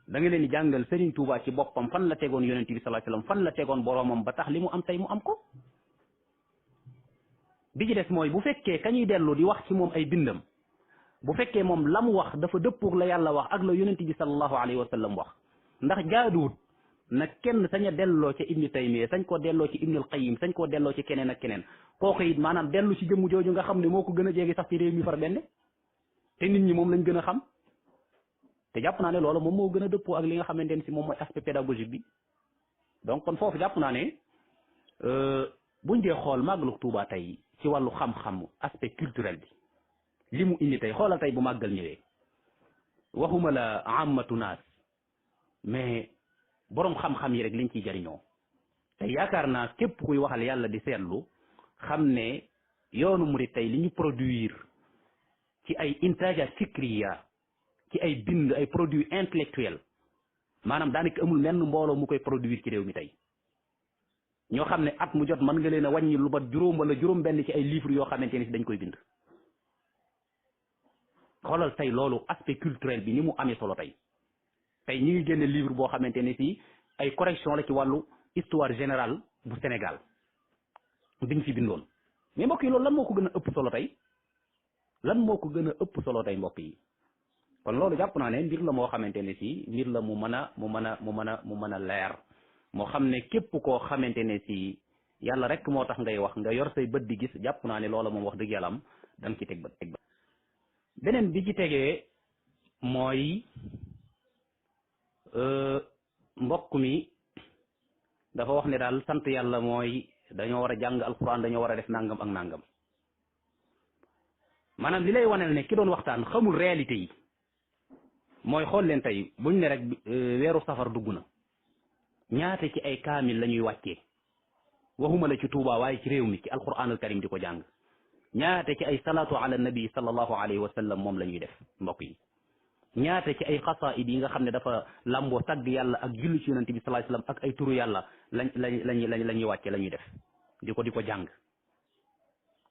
da nga leen di jàngal Serigne Touba ci boppam fan la tegoon yonent bi sallallahu alayhi wasallam fan la tegoon boromam ba tax li mu am tey mu am ko bi ci des mooy bu fekkee kañuy dellu di wax ci moom ay bindam bu fekkee moom la mu wax dafa dëppoog la yàlla wax ak la yonent bi sallallahu alayhi wasallam wax ndax jaaduwut nag kenn sañ a delloo ca Ibnu Taymiya sañ koo delloo ci Ibnul Qayyim sañ koo delloo ci keneen ak keneen kooku it maanaam dellu ci jëmm jooju nga xam ne moo ko gën a jege sax ci réew mi far benn te nit ñi moom lañ gën a xam te jàpp naa ne loolu moom moo gën a dëppoo ak li nga xamante ne si moom mooy aspect pédagogique bi donc kon foofu jàpp naa ne buñ dee xool màggalu Tuuba tey ci wàllu xam-xam aspect culturel bi li mu indi tey xoolal tey bu màggal ñëwee waxuma la amatu naas mais boroom xam-xam yi rek liñ ciy jariñoo te yaakaar naa képp kuy waxal yàlla di seetlu xam ne yoonu murid tey li ñu produire ci ay intaja fikriya ci ay bind ay produits intellectuels maanaam daanaka amul menn mbooloo mu koy produire ci réew mi tey ñoo xam ne at mu jot mën nga leen a wàññi lu bat juróom wala juróom benn ci ay livres yoo xamante ni si dañ koy bind xoolal tey loolu aspect culturel bi ni mu amee solo tey ñi ngi génne livre boo xamante ne si ay correction la ci wàllu histoire générale bu Sénégal biñ fi bindoon mais mbokk yi loolu lan moo ko gën a ëpp solo tey mbokk yi kon loolu jàpp naa ne mbir la moo xamante ne si mbir la mu mën a leer moo xam ne képp koo xamante ne si yàlla rek moo tax ngay wax nga yor say bët di gis jàpp naa ne loola moom wax dëgg yàlla am da nga ci teg bët beneen bi ci tegee mooy mbokk mi dafa wax ne daal sant yàlla mooy dañoo war a jàng alquran dañoo war a def nangam ak nangam maanaam li lay waneel ne ki doon waxtaan xamul réalité yi mooy xool leen tey buñ ne rek weeru safar dugg na ñaata ci ay kaamil la ñuy wàccee waxuma la ci Tuuba waaye ci réew mi ci alquran al karim di ko jàng ñaata ci ay salaatu ala nabi sallallahu alayhi wa sallam moom la ñuy def mbokk yi ñaata ci ay xasaid yi nga xam ne dafa lamboo tagg yàlla ak julli ci yonent bi sallallahu alayhi wasallam ak ay turu yàlla la ñuy wàcce la ñuy def di ko jàng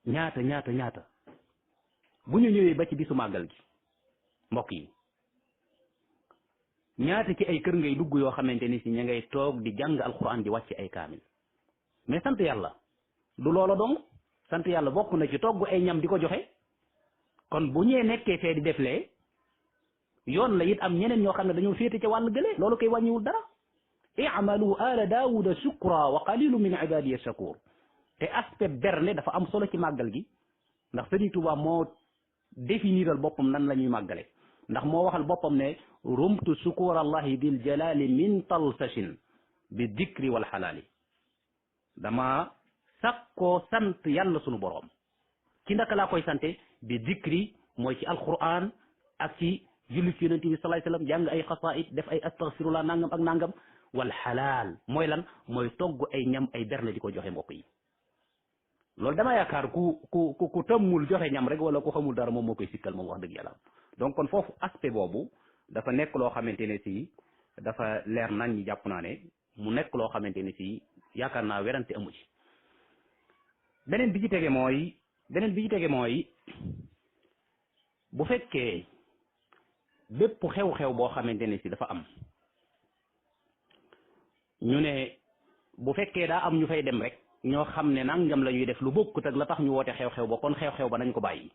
ñaata bu ñu ñëwee ba ci bisu màggal gi mbokk yi ñaata ci ay kër ngay dugg yoo xamante ni si ña ngay toog di jàng alquran di wàcc ay kaamil mais sant yàlla du loola dong sant yàlla bokk na ci togg ay ñam di ko joxe kon bu ñee nekkee fee di deflee yoon la it am ñeneen ñoo xam ne dañoo féete ca wàll gële loolu koy wàññiwul dara i'malu ala daawuda shukra wa qalilu min ibadiya shakur te aspect berne dafa am solo ci màggal gi ndax Sëriñ Tuubaa moo définiral boppam nan la ñuy màggale ndax moo waxal boppam ne rumtu sukur allahi dil jalali min talsashin bi dikri wal xalaali dama sakkoo sant yàlla sunu boroom ci ndaka laa koy sante bi dikri mooy ci alquran ak ci julli ci yonente bi sallallahu alayhi wasallam jàng ay xasaid def ay astaghfirullah nangam ak nangam wal xalaal mooy lan mooy togg ay ñam ay berne di ko joxe mbokk yi loolu dama yaakaar ku tëmmul joxe ñam rek wala ku xamul dara moom moo koy sikkal moom wax dëgg yàlla donc kon foofu aspect boobu dafa nekk loo xamante ne si dafa leer nañ ñi jàpp naa ne mu nekk loo xamante ne si yaakaar naa werante amu ci beneen bi ci tege mooy bu fekkee bépp xew-xew boo xamante ne si dafa am ñu ne bu fekkee daa am ñu fay dem rek ñoo xam ne nangam la ñuy def lu bokkut ak la tax ñu woote xew-xew ba kon xew-xew ba nañ ko bàyyi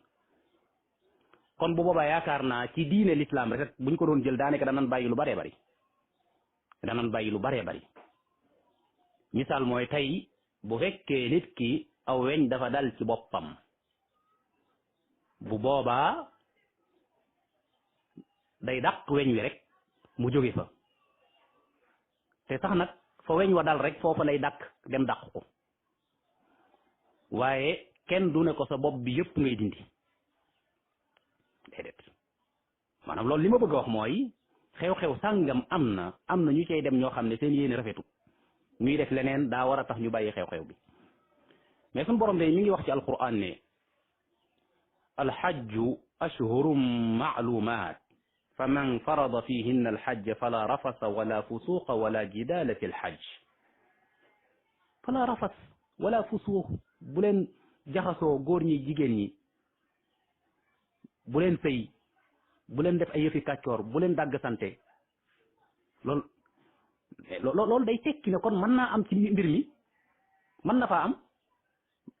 kon bu boobaa yaakaar naa ci diine l'islam rek buñ ko doon jël daanaka danañ bàyyi lu baree bari misaal mooy tey bu fekkee nit ki aw weñ dafa dal ci boppam bu boobaa day dàq weñ wi rek mu jóge fa te sax nag fa weñ wa dal rek foofa lay dàq dem dàq ko waaye kenn du ne ko sa bopp bi yëpp ngay dindi déedéet maanaam loolu li ma bëgg a wax mooy xew-xew sàngam am na ñu cay dem ñoo xam ne seen yéene rafetu ñuy def leneen daa war a tax ñu bàyyi xew-xew bi mais suñu borom day mi ngi wax ci alquran ne alxajju ashhurum maalumat fa man farada fihinna alxajja fala rafasa wala fusuqa wala jidala fi alxajj fala rafas wala fusuq bu leen jaxasoo góor ñi jigéen ñi bu leen sëy bu leen def ay yëfi kàccoor bu leen dàgg sante loolu day tekki ne kon mën naa am ci mbir mi mën na faa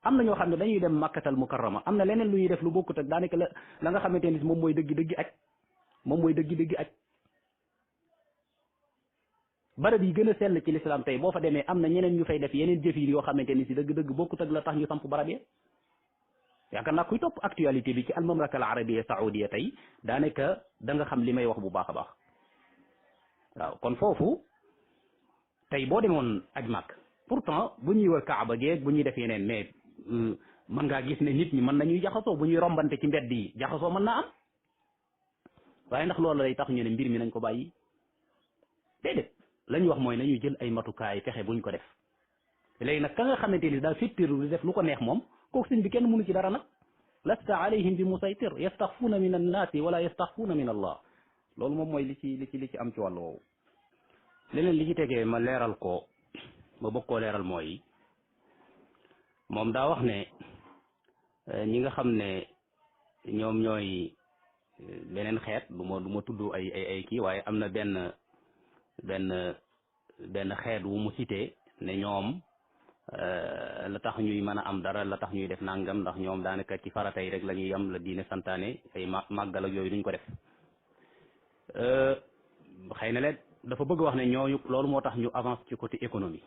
am na ñoo xam ne dañuy dem makkatal mukarrama am na leneen lu ñuy def lu bokkut ak daanaka la nga xamante ni moom mooy dëgg-dëgg aj barab yi gën a sell ci lislaam tey boo fa demee am na ñeneen ñu fay def yeneen jëf yi yoo xamante ni si dëgg-dëgg bokkut ak la tax ñu samp barab yi yaakaar naa kuy topp actualité bi ci al mamlaka al arabia saoudia tey daanaka da nga xam li may wax bu baax a baax waaw kon foofu tey boo demoon aj màkk pourtant bu ñuy wër kaaba geeg bu ñuy def yeneen mais mën ngaa gis ne nit ñi mën nañuy jaxasoo bu ñuy rombante ci mbedd yi jaxasoo mën naa am waaye ndax loolu lay tax ñu ne mbir mi nañ ko bàyyi déedéet la ñu wax mooy nañu jël ay matukaay fexe buñ ko def léegi nag ka nga xamante ni daa fittiru di def lu ko neex moom kooku sëñ bi kenn mënu ci dara nag lasta alayhim bi musaytir yastaxfuuna min annaasi wala yastaxfuuna min allah loolu moom mooy li ci am ci wàllu woowu leneen li ci tegee ma leeral ko ma bëgg koo leeral mooy moom daa wax ne ñi nga xam ne ñoom ñooy beneen xeet du ma tudd ay kii waaye am na benn xeet wu mu cité ne ñoom la tax ñuy mën a am dara la tax ñuy def nangam ndax ñoom daanaka ci farata yi rek la ñuy am la diine santaane ay màggal ak yooyu duñ ko def xëy na leen dafa bëgg wax ne ñooñu loolu moo tax ñu avance ci côté économie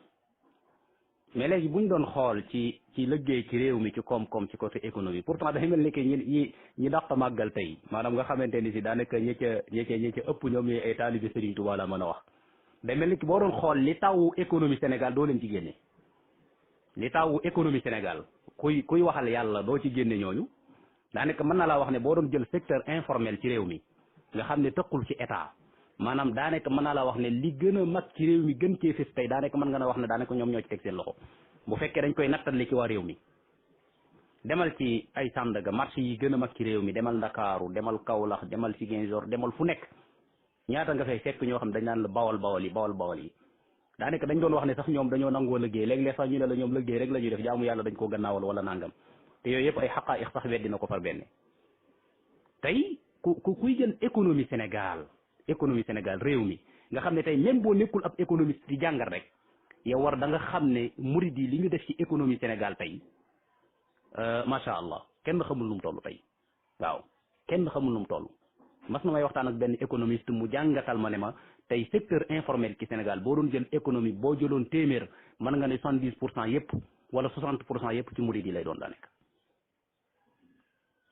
mais léegi buñ doon xool ci liggéey ci réew mi ci koom-koom ci côté économie pourtant day mel ni que ñi dàq màggal tey maanaam nga xamante ni si daanaka ñi ca ëpp ñoom ñooy ay taalibi Serigne Touba la mën a wax day mel ni ki boo doon xool li tawu économie Sénégal doo leen ci génne li tawu économie Sénégal kuy waxal yàlla doo ci génne ñooñu daanaka mën na laa wax ne boo doon jël secteur informel ci réew mi nga xam ne tëqul ci état maanaam daanaka mën naa la wax ne li gën a mag ci réew mi gën cee fis tey daanaka mën nga na wax ne daanaka ñoom ñoo ci teg seen loxo bu fekkee dañ koy nattale ci waa réew mi demal ci ay Sandaga marché yi gën a mag ci réew mi demal Ndakaaru demal Kaolack demal Ziguinchor demal fu nekk ñaata nga fay fekk ñoo xam dañ naan la bawal bawal yi daanaka dañ doon wax ne sax ñoom dañoo nangoo liggéey léeg-léeg sax ñu ne la ñoom liggéey rek la ñuy def jaamu yàlla dañ ko gannaawal wala nangam te yooyu yëpp ay xaqaa'iq sax weddi na ko far benn tey kuy jël économie Sénégal économie Sénégal réew mi nga xam ne tey même boo nekkul ab économiste di jàngat rek yow war da nga xam ne murid yi li ñu def ci économie Sénégal tey macha allah kenn xamul nu mu toll tey waaw kenn xamul nu mu toll. mas na may waxtaan ak benn économiste mu jàngatal ma ne ma tey secteur informel ci Sénégal boo doon jël économie boo jëloon téeméer mën nga ne 70% yëpp wala 60% yëpp ci murid yi lay doon daa nekk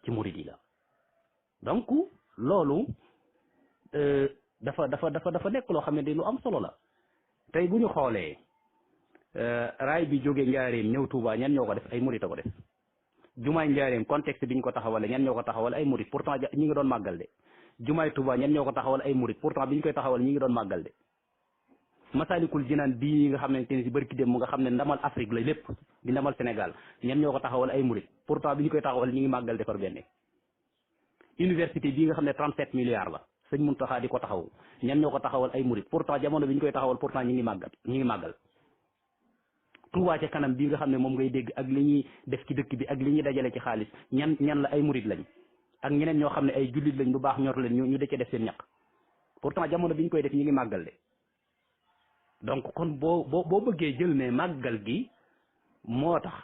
ci murid yi la. donc loolu dafa nekk loo xam ne lu am solo la tey bu ñu xoolee raay bi jóge Njaareem ñëw Touba ñan ñoo ko def ay murid a ko def. jumaay Njaareem contexte bi ñu ko taxawale ñan ñoo ko taxawal ay murid pourtant ñi ngi doon màggal de. jumaay Touba ñan ñoo ko taxawal ay murid pourtant bi ñu koy taxawal ñi ngi doon màggal de. Masaalikul Jinaan bii nga xamante ne si barki dem mu nga xam ne ndamal Afrique la lépp di ndamal Sénégal ñan ñoo ko taxawal ay murid pourtant bi ñu koy taxawal ñi ngi màggal defar benn. université bii nga xam ne 37 milliards la sëñ Muntaxa di ko taxaw ñan ñoo ko taxawal ay murid pourtant jamono bi ñu koy taxawal pourtant ñi ngi màggal. Touba ca kanam bii nga xam ne moom ngay dégg ak li ñuy def ci dëkk bi ak li ñuy dajale ci xaalis ñan la ay murid lañ ak ñeneen ñoo xam ne ay jullit lañ lu baax ñor leen ñu dëcc def seen ñaq pourtant jamono bi ñu koy def ñi ngi màggal de. donc kon boo bëggee jël ne màggal gi moo tax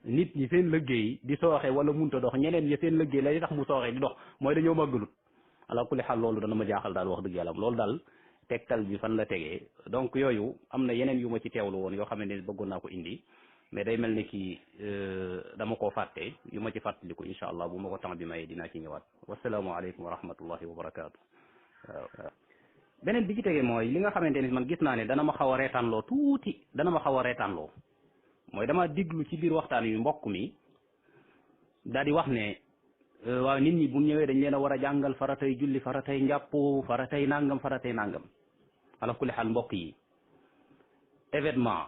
nit ñi seen liggéey di sooxe wala munta dox ñeneen ñi seen liggéey la li tax mu sooxe di dox mooy dañoo màggalut ala kulli xaal loolu dana ma jaaxal daal wax dëgg yàlla loolu daal tegtal bi fan la tegee donc yooyu am na yeneen yu ma ci teewlu woon yoo xam ne bëggoon naa ko indi mais day mel ni kii dama koo fàtte yu ma ci fàttaliku incha allah bu ma ko temps bi may dinaa ci ñëwaat wasalaamualeykum wa rahmatullahi wa barakaatu waaw. beneen bi ci tegee mooy li nga xamante ni man gis naa ne dana ma xaw a reetaanloo tuuti mooy dama diglu ci biir waxtaan yu mbokk mi daal di wax ne waaw nit ñi bu ñëwee dañ leen a war a jàngal faratay julli faratay njàpp faratay nangam ala kulli xaal mbokk yi événement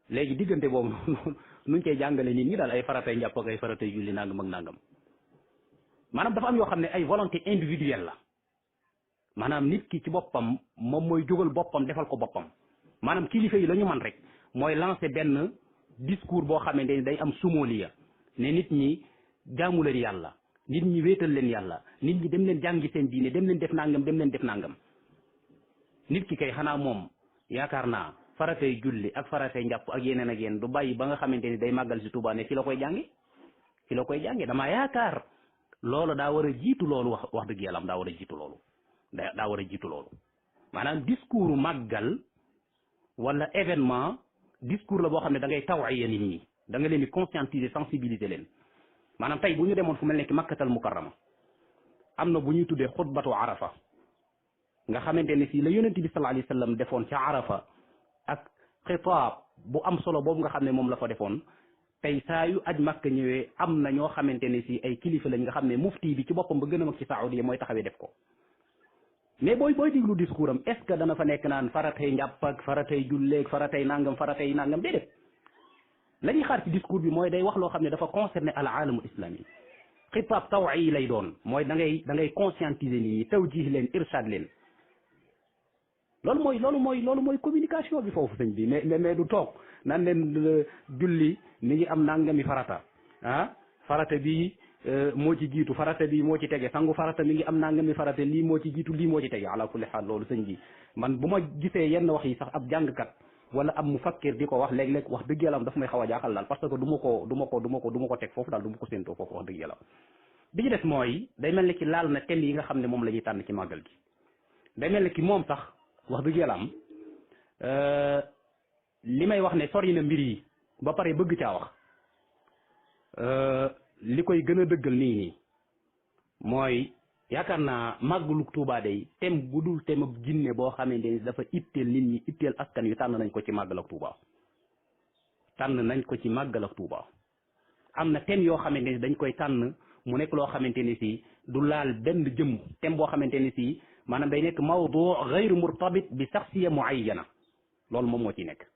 léegi diggante boobu nuñ koy jàngale nit ñi daal ay faratay njàpp ak ay faratay julli nangam ak nangam maanaam dafa am yoo xam ne ay volonté individuelle la maanaam nit ki ci boppam moom mooy jógal boppam defal ko boppam maanaam kilifa yi la ñu man rek mooy lancer benn discours boo xamante ni day am sumoliya ne nit ñi jaamu leen yàlla nit ñi wéetal leen yàlla nit ñi dem leen jàngi seen diine dem leen def nangam nit ki kay xanaa moom yaakaar naa faratay julli ak faratay njàpp ak yeneen ak yeneen du bàyyi ba nga xamante ni day màggal si Tuubaa ne fi la koy jànge damaa yaakaar loolu daa war a jiitu loolu wax dëgg yàlla am daa war a jiitu loolu maanaam discours màggal wala événement discours la boo xam ne da ngay tawaiya nit ñi da nga leen di conscientiser sensibiliser leen maanaam tey bu ñu demoon fu mel ne ki makkatal mukarrama am na bu ñuy tuddee xutbatu arafa nga xamante ne si la yonent bi sallallahu alayhi wa sallam defoon ca arafa ak xitaab bu am solo boobu nga xam ne moom la fa defoon tey saa yu aj makka ñëwee am na ñoo xamante ne si ay kilifa lañ nga xam ne mufti bi ci boppam ba gën a mag ci saoudiya mooy taxawee def ko mais booy diglu discours am est ce que dana fa nekk naan faratay njàpp ak faratay julleeg faratay nangam déedéet la ñuy xaar ci discours bi mooy day wax loo xam ne dafa concerné al alamu islami xitaab tawi lay doon mooy da ngay conscientiser nit ñi tawjih leen irshad leen loolu mooy communication bi foofu sëñ bi mais du toog nan leen julli mi ngi am nangami farata farata bi moo ci jiitu farata bi moo ci tege sangu farata mi ngi am nangami farata lii moo ci jiitu lii moo ci tege ala kulli xaal loolu sëñ bi man bu ma gisee yenn wax yi sax ab jàngkat wala ab mufakkir di ko wax léeg-léeg wax dëgg yàlla daf may xaw a jaaxal daal parce que du ma ko teg foofu daal du ma ko séentoo foofu wax dëgg yàlla bi ci des mooy day mel ni ki laal na thème yi nga xam ne moom la ñuy tànn ci màggal gi day mel ni ki moom sax wax dëgg yàlla li may wax ne sori na mbir yi ba pare bëgg caa wax li koy gën a dëggal nii mooy yaakaar naa màggalu Tuubaa day thème bu dul thème ab jinne boo xamante ni dafa itteel nit ñi itteel askan wi tànn nañ ko ci màggal ak Tuubaa am na thème yoo xamante ni dañ koy tànn mu nekk loo xamante ni si du laal benn jëmm thème boo xamante ni si maanaam day nekk mawdu gayru murtabit bi shaxsiya muayyana loolu moom moo ci nekk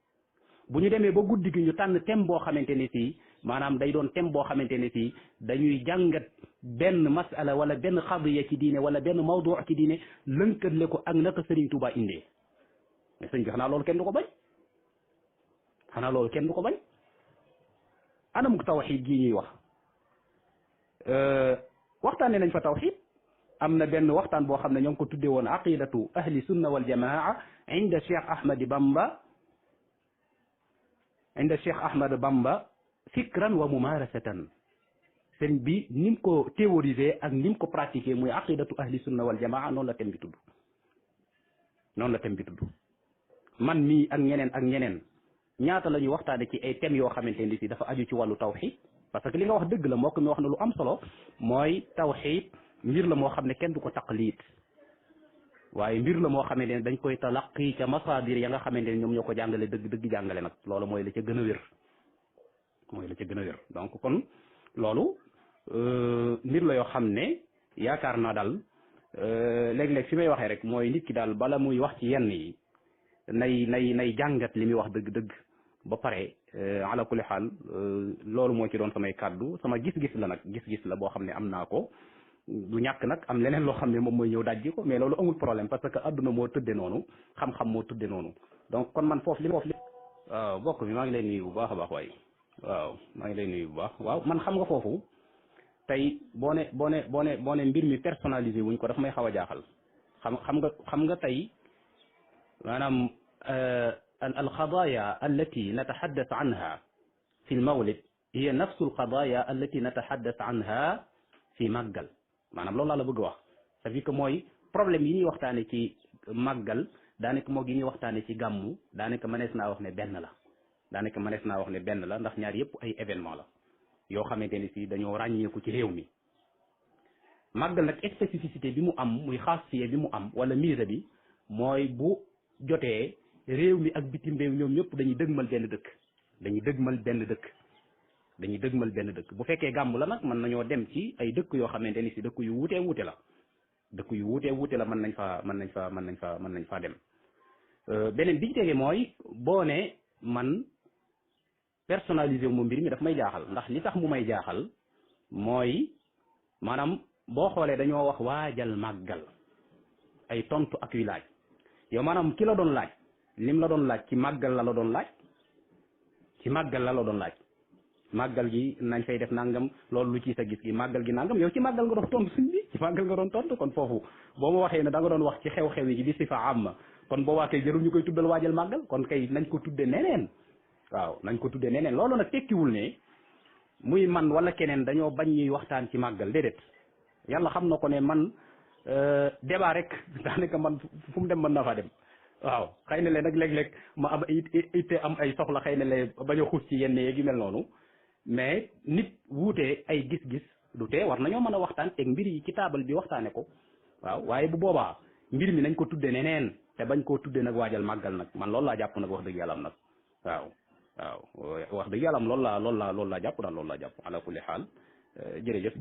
bu ñu demee ba guddi gi ñu tànn thème boo xamante ni si maanaam day doon thème boo xamante ni si dañuy jàngat benn masala wala benn xadiya ci diine wala benn mawdu ci diine lënkale ko ak naka Sëriñ Tuubaa indee mais sëñ bi xanaa loolu kenn du ko bañ anamuk tawxiid gii ñuy wax waxtaane nañ fa tawxiid am na benn waxtaan boo xam ne ñoo ngi ko tuddee woon aqidatu ahli sunna wal jamaa inda Cheikh Ahmad Bamba fikran wa mumarasatan sëñ bi ni mu ko théoriser ak ni mu ko pratiquer muy aqidatu ahli sunna wal jamaa noonu la thème bi tudd man mii ak ñeneen ñaata la ñuy waxtaane ci ay thèmes yoo xamante ni si dafa aju ci wàllu tawxid parce que li nga wax dëgg la mbokk mi wax na lu am solo mooy tawxid mbir la moo xam ne kenn du ko taqlid waaye mbir la moo xamante ne dañ koy talaqi ca masaadir ya nga xamante ne ñoom ñoo ko jàngale dëgg jàngale nag loolu mooy la ca gën a wér donc kon loolu mbir la yoo xam ne yaakaar naa daal léeg-léeg fi may waxee rek mooy nit ki daal bala muy wax ci yenn yi nay jàngat li muy wax dëgg ba pare ala kulli xaal loolu moo ci doon samay kàddu sama gis-gis la nag gis-gis la boo xam ne am naa ko du ñàkk nag am leneen loo xam ne moom mooy ñëw dajji ko mais loolu amul problème parce que adduna moo tëdde noonu xam-xam moo tëdde noonu donc kon man foofu li waaw bokk mi maa ngi lay nuyu bu baax a baax waaye waaw maa ngi lay nuyu bu baax waaw man xam nga foofu tey boo ne mbir mi personnalisé wuñ ko daf may xaw a jaaxal xam nga tey maanaam القضايا التي نتحدث عنها في المولد هي نفس القضايا التي نتحدث عنها في màggal maanaam loolu laa la bëgg a wax ça veut dire que mooy problème yi ñuy waxtaane ci màggal daanaka moo gi ñuy waxtaane ci gàmmu daanaka mënees naa wax ne benn la ndax ñaar yëpp ay événement la yoo xamante ni si dañoo ràññeeku ci réew mi màggal nag spécificité bi mu am muy xaasiye bi mu am wala mise bi mooy bu jotee réew mi ak bitim réew ñoom ñëpp dañuy dëgmal benn dëkk bu fekkee gàmmu la nag mën nañoo dem ci ay dëkk yoo xamante ni si dëkk yu wuutee wuute la mën nañ faa dem beneen bi ci tege mooy boo ne man personnalisé mu mbir mi daf may jaaxal ndax li tax mu may jaaxal mooy maanaam boo xoolee dañoo wax waajal màggal ay tontu ak yu laaj yow maanaam ki la doon laaj lim la doon laaj ci màggal la doon laaj màggal gi nañ fay def nangam loolu lu ci sa gis gi màggal gi nangam yow ci màggal nga doon tontu suñ bi ci màggal nga doon tontu kon foofu boo ma waxee ne da nga doon wax ci xew-xew yi bi si fa am kon boobaa kay jërul ñu koy tuddal waajal màggal kon kay nañ ko tudde neneen loolu nag tekkiwul ne muy man wala keneen dañoo bañ ñuy waxtaan ci màggal déedéet yàlla xam na ko ne man débat rek daanaka man fu mu dem mën na faa dem waaw xëy na leen nag léeg-léeg ma am itte am ay soxla xëy na leen bañ a xuus ci yenn yeeg yu mel noonu mais nit wuutee ay gis-gis du tee war nañoo mën a waxtaan teg mbir yi ci taabal bi waxtaane ko waaw waaye bu boobaa mbir mi nañ ko tudde neneen te bañ koo tudde nag waajal màggal nag man loolu laa jàpp nag wax dëgg yàlla am nag waaw wax dëgg yàlla am loolu laa jàpp ala kulli xaal jërëjëf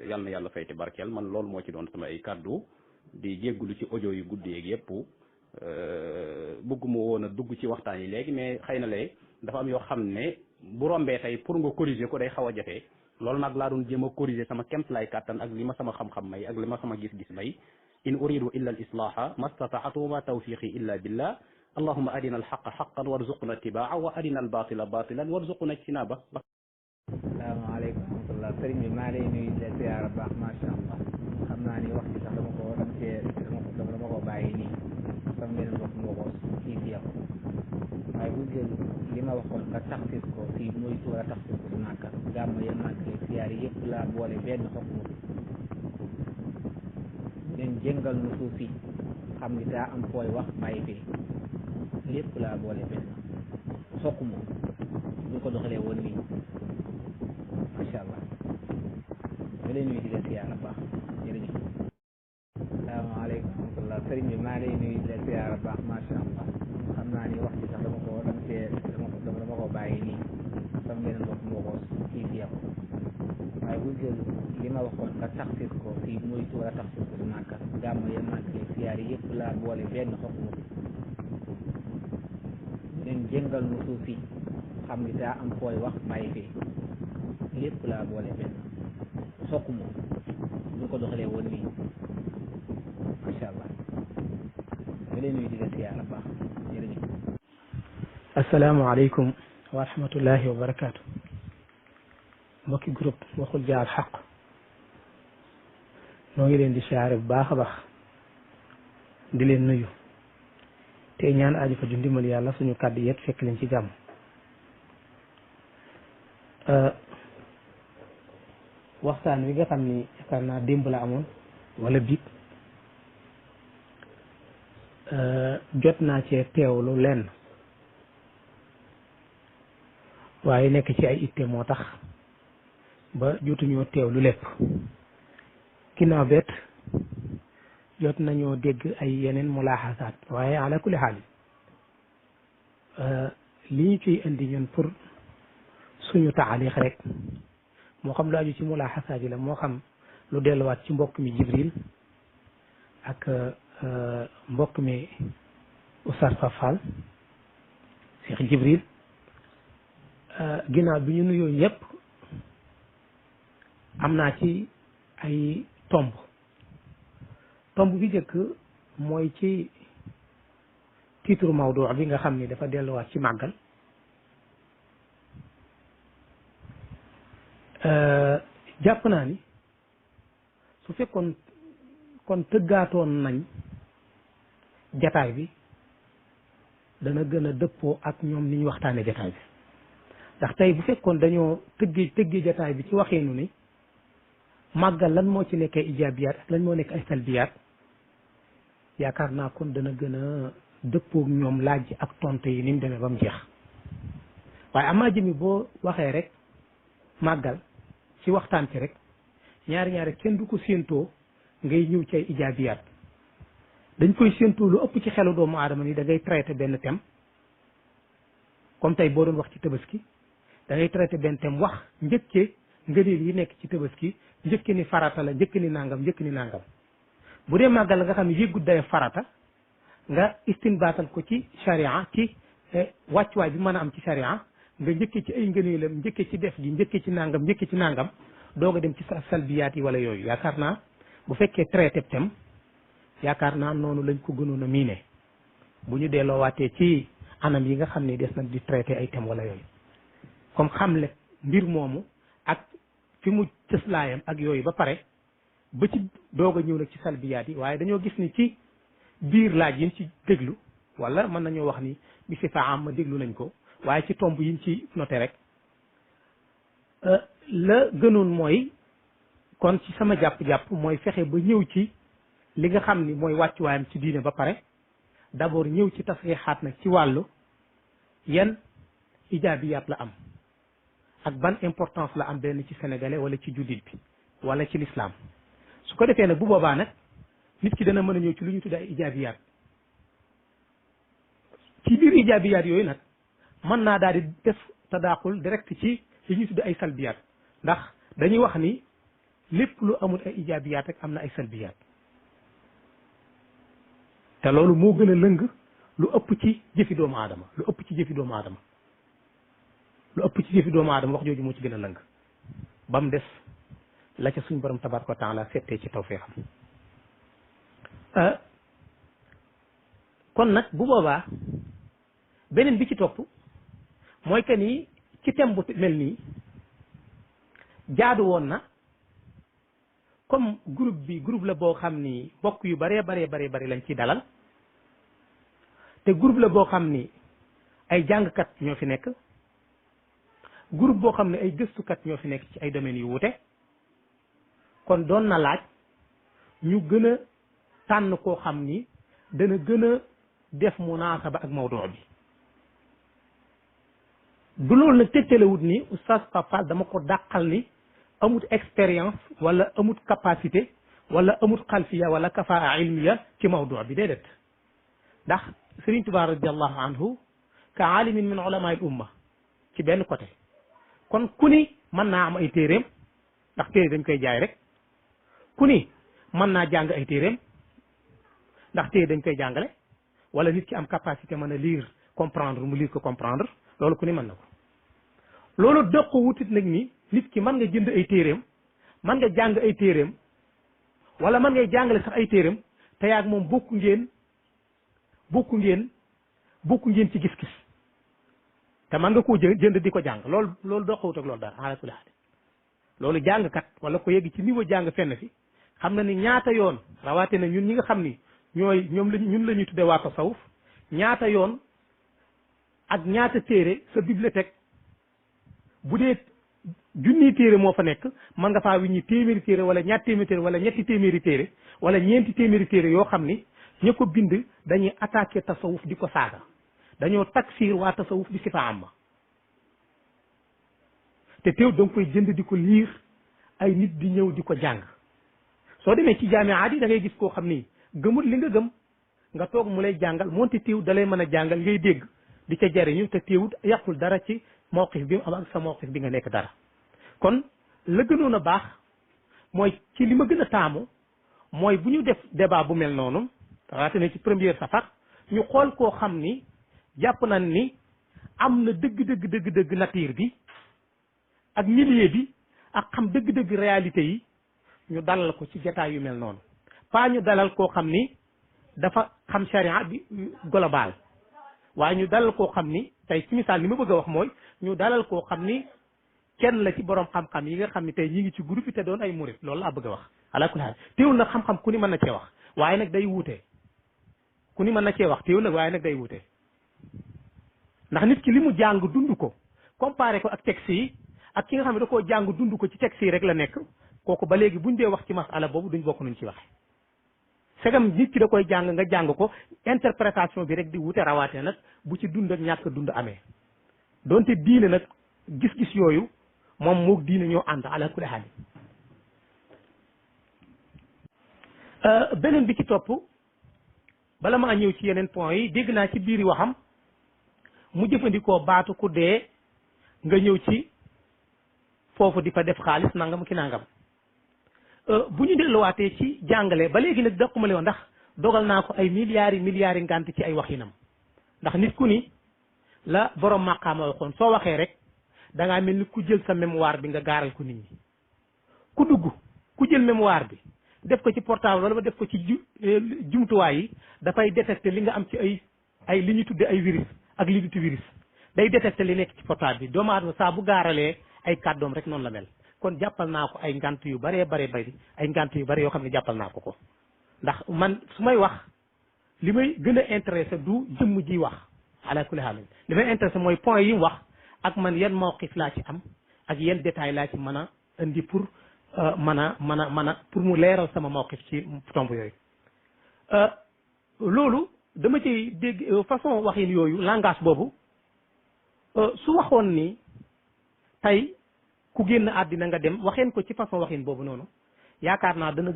yal na yàlla fay te barkeel man loolu moo ci doon sama ay kàddu di jéggulu ci audio yu guddi yeeg yëpp bëgguma woon a dugg ci waxtaan yi léegi mais xëy na lee dafa am yoo xam ne bu rombee tey pour nga corriger ko day xaw a jafe loolu nag laa doon jéem a corriger sama kemtalaay kàttan ak li ma sama xam-xam may ak li ma sama gis-gis may in uridu illa al islaha mastataatu wa ma tawfiqi illa billah allahuma arina alxaqa xaqan warzuqna itibaa wa arina albatila batilan warzuqna ijtinaba. asalaamaaleykum wa rahmatullah sëriñ bi maa lay nuyu di la ziyaara baax macha allah xam naa ni wax ci sax dama ko bàyyi nii sama benn mbokk moo ko kii fi yow waaye bu jël li ma waxoon nga taxsis ko fii muy wala taxsis ko si Màkka gàmmu ya Màkka siyaar yi yëpp laa boole benn xokk mu leen jëngal nu suuf si xam ni daa am fooy wax bàyyi fee lépp laa boole benn xokk mu ñu ko doxalee woon nii macha allah ma lay nuyu di la siyaara baax jërëjëf. asalaamaaleykum wa rahmatullah sëriñ bi maa lay nuyu di la siyaara baax macha allah xam naa ni wax ci sax dama ko bàyyi nii sama benn mbokk moo ko kii fi yow waaye bu jël li ma waxoon nga taxsis ko fii muy wala taxsis ko si Màkka gàmmu ya Màkka siyaar yi yëpp laa boole benn xokk mu leen jëngal nu suuf si xam ni daa am fooy wax bàyyi fee lépp laa boole benn xokk mu ñu ko doxalee woon nii macha allah ma leen nuyu di la siyaara baax jërëjëf. asalaamaaleykum wa rahmatullahi wa barakaatu. mbokki groupe waxul jaar xaq noo ngi leen di siyaare bu baax a baax di leen nuyu te ñaan aaju fa ju ndimbal yàlla suñu kàddu yet fekk leen ci jàmm. waxtaan wi nga xam ni yaakaar naa démb la amoon wala biig jot naa cee teewlu lenn waaye nekk ci ay itte moo tax ba jotuñoo teewlu lépp ginnaaw bet jot nañoo dégg ay yeneen mulaaxasaat waaye ala kulli xaal li ñu ciy indi ñun pour suñu taaliix rek moo xam lu aju ci mulaaxasaat yi la moo xam lu delluwaat ci mbokk mi Jibril ak mbokk mi Oustaz Fafal Cheikh Jibril ginnaaw bi ñu nuyoo ñëpp am naa ci ay tomb bi njëkk mooy ci titre mawdu bi nga xam ni dafa delluwaat ci màggal jàpp naa ni su fekkoon kon tëggaatoon nañ jataay bi dana gën a dëppoo ak ñoom ni ñu waxtaane jataay bi ndax tey bu fekkoon dañoo tëggi jataay bi ci waxeenu ni màggal lan moo ci nekkee ijaabiyaat ak lan moo nekk ay salbiyaat yaakaar naa kon dana gën a dëppoog ñoom laaj ak tontu yi ni mu demee ba mu jeex waaye amaa jëmi boo waxee rek màggal ci waxtaan ci rek ñaari kenn du ko séentoo ngay ñëw ci ay ijaabiyaat dañ koy séentoo lu ëpp ci xelu doomu aadama ni da ngay traité benn thème comme tey boo doon wax ci tabaski da ngay traité benn thème wax njëkkee ngëneel yi nekk ci tabaski njëkk ni farata la njëkk ni nangam bu dee màggal nga xam ne yëggut day farata nga istinbaatal ko ci sharia ci wàccuwaay bi mën a am ci sharia nga njëkkee ci ay ngëneelam njëkkee ci def gi njëkkee ci nangam doog a dem ci salbiyaat yi wala yooyu yaakaar naa bu fekkee traité thème yaakaar naa noonu lañ ko gënoon a miine bu ñu delloo waatee ci anam yi nga xam ne des na di traité ay thème wala yooyu comme xamle mbir moomu ak fi mu cëslaayam ak yooyu ba pare ba ci doog a ñëw nag ci salbiyaat yi waaye dañoo gis ni ci biir laaj yi ci déglu wala mën nañoo wax ni bi si fa am ma déglu nañ ko waaye ci tomb yiñ ci noté rek la gënoon mooy kon ci sama jàpp-jàpp mooy fexe ba ñëw ci li nga xam ni mooy wàccuwaayam ci diine ba pare d'abord ñëw ci tasriixaat nag ci wàllu yan ijaabiyaat la am ak ban importance la am benn ci sénégalais wala ci jullit bi wala ci l'islam su ko defee nag bu boobaa nag nit ki dana mën a ñëw ci lu ñu tuddee ay ijaabiyaat ci biir ijaabiyaat yooyu nag mën naa daal di def tadaaxul direct ci li ñu tuddee ay salbiyaat ndax dañuy wax ni lépp lu amul ay ijaabiyaat rek am na ay salbiyaat te loolu moo gën a lëng lu ëpp ci jëfi doomu aadama lu ëpp ci jëfi doomu aadama wax jooju moo ci gën a lëng ba mu des la ca suñ borom tabaaraka wa taala settee ci tawfeexam kon nag bu boobaa beneen bi ci topp mooy que ni ci thème bu mel nii jaadu woon na comme groupe la boo xam ni mbokk yu baree lañ ci dalal te groupe la boo xam ni ay jàngkat ñoo fi nekk groupe boo xam ne ay gëstukat ñoo fi nekk ci ay domaines yu wuute kon doon na laaj ñu gën a tànn koo xam ni dana gën a def munaasaba ak mawdu bi du loolu nag tegtalewut ni oustaz Fafal dama ko dàqal ni amut expérience wala amut capacité wala amut xalfiya wala kafaa ilmiya ci mawdu bi déedéet ndax Sëriñ Tuubaa radiallahu anhu ka alimin min ulama al umma ci benn côté kon ku ni mën naa am ay téeréem ndax téere dañ koy jaay rek ku ni mën naa jàng ay téeréem ndax téere dañ koy jàngale wala nit ki am capacité mën a lire comprendre mu lire ko comprendre loolu ku ni mën na ko loolu dëq ko wutit nag ni nit ki mën nga jënd ay téeréem mën nga jàng ay téeréem wala mën ngay jàngale sax ay téeréem te yaag moom bokku ngeen ci gis-gis te mën nga koo jënd di ko jàng loolu dëq wut ak loolu dara ala kulli haal loolu jàngkat wala ko yegg ci niveau jàng fenn fi xam na ni ñaata yoon rawaate na ñun ñi nga xam ni ñun la ñuy tuddee waa tasawuf ñaata yoon ak ñaata téere sa bibliothèque bu dee junniy téere moo fa nekk mën nga faa wiññi téeméeri téere wala ñaar téeméeri téere wala ñetti téeméeri téere wala ñeenti téeméeri téere yoo xam ni ña ko bind dañuy attaqué tasawuf di ko saaga dañoo taksir waa tasawuf di sifa amma te teew da nga koy jënd di ko liir ay nit di ñëw di ko jàng soo demee ci jaamiaat yi da ngay gis koo xam ni gëmul li nga gëm nga toog mu lay jàngal moonte teew da lay mën a jàngal ngay dégg di ca jariñu te teewut yàqul dara ci mawqif bi mu am ak sa mawqif bi nga nekk dara kon la gënoon a baax mooy ci li ma gën a taamu mooy bu ñu def débat bu mel noonu rawatina ne ci première safar ñu xool koo xam ni jàpp nañ ni am na dëgg nature bi ak milieu bi ak xam dëgg-dëgg réalité yi ñu dalal ko ci jataay yu mel noonu pas ñu dalal koo xam ni dafa xam charia bi global waaye ñu dalal koo xam ni tey ci misaal li ma bëgg a wax mooy ñu dalal koo xam ni kenn la ci borom xam-xam yi nga xam ni tey ñi ngi ci groupe te doon ay murit loolu laa bëgg a wax ala kulli haal teewul nag xam-xam ku ni mën na cee wax waaye nag day wuute ku ni mën na cee wax teewul nag waaye nag day wuute ndax nit ki li mu jàng dund ko comparé ko ak texte yi ak ki nga xam ne da koo jàng dund ko ci texte yi rek la nekk kooku ba léegi buñ dee wax ci masala boobu duñ bokk nuñ ci waxe segam nit ki da koy jàng nga jàng ko interprétation bi rek di wute rawaate nag bu ci dund ak ñàkk dund amee donte diine nag gis-gis yooyu moom moog diine ñoo ànd ala kulli haal beneen bi ci topp bala maa ñëw ci yeneen point yi dégg naa ci biiri waxam mu jëfandikoo baatu ku dee nga ñëw ci foofu di fa def xaalis nangam ki nangam bu ñu delluwaatee ci jàngale ba léegi nag daquma leen ndax dogal naa ko ay milliards yi ngant ci ay waxinam ndax nit ku ni la borom maqaama waxoon soo waxee rek da ngaa mel ni ku jël sa mémoire bi nga gaaral ko nit ñi ku dugg ku jël mémoire bi def ko ci portable wala ba def ko ci jumtuwaay yi dafay détecté li nga am ci ay li ñuy tudde ay virus ak li du virus day détecté li nekk ci portable bi doomu aadama saa bu gaaralee ay kàddoom rek noonu la mel kon jàppal naa ko ay ngant yu bëree bari ay ngant yu bëri yoo xam ne jàppal naa ko ndax man su may wax li may gën a intéressé du jëmm ji wax ala kulli haal li may intéressé mooy point yi mu wax ak man yan mawqif laa ci am ak yan détail laa ci mën a indi pour mën a pour mu leeral sama mawqif ci tomb yooyu loolu dama ciy dégg façon waxin yooyu langage boobu su waxoon ni tey ku génn àddina nga dem waxeen ko ci façon waxin boobu noonu yaakaar naa dana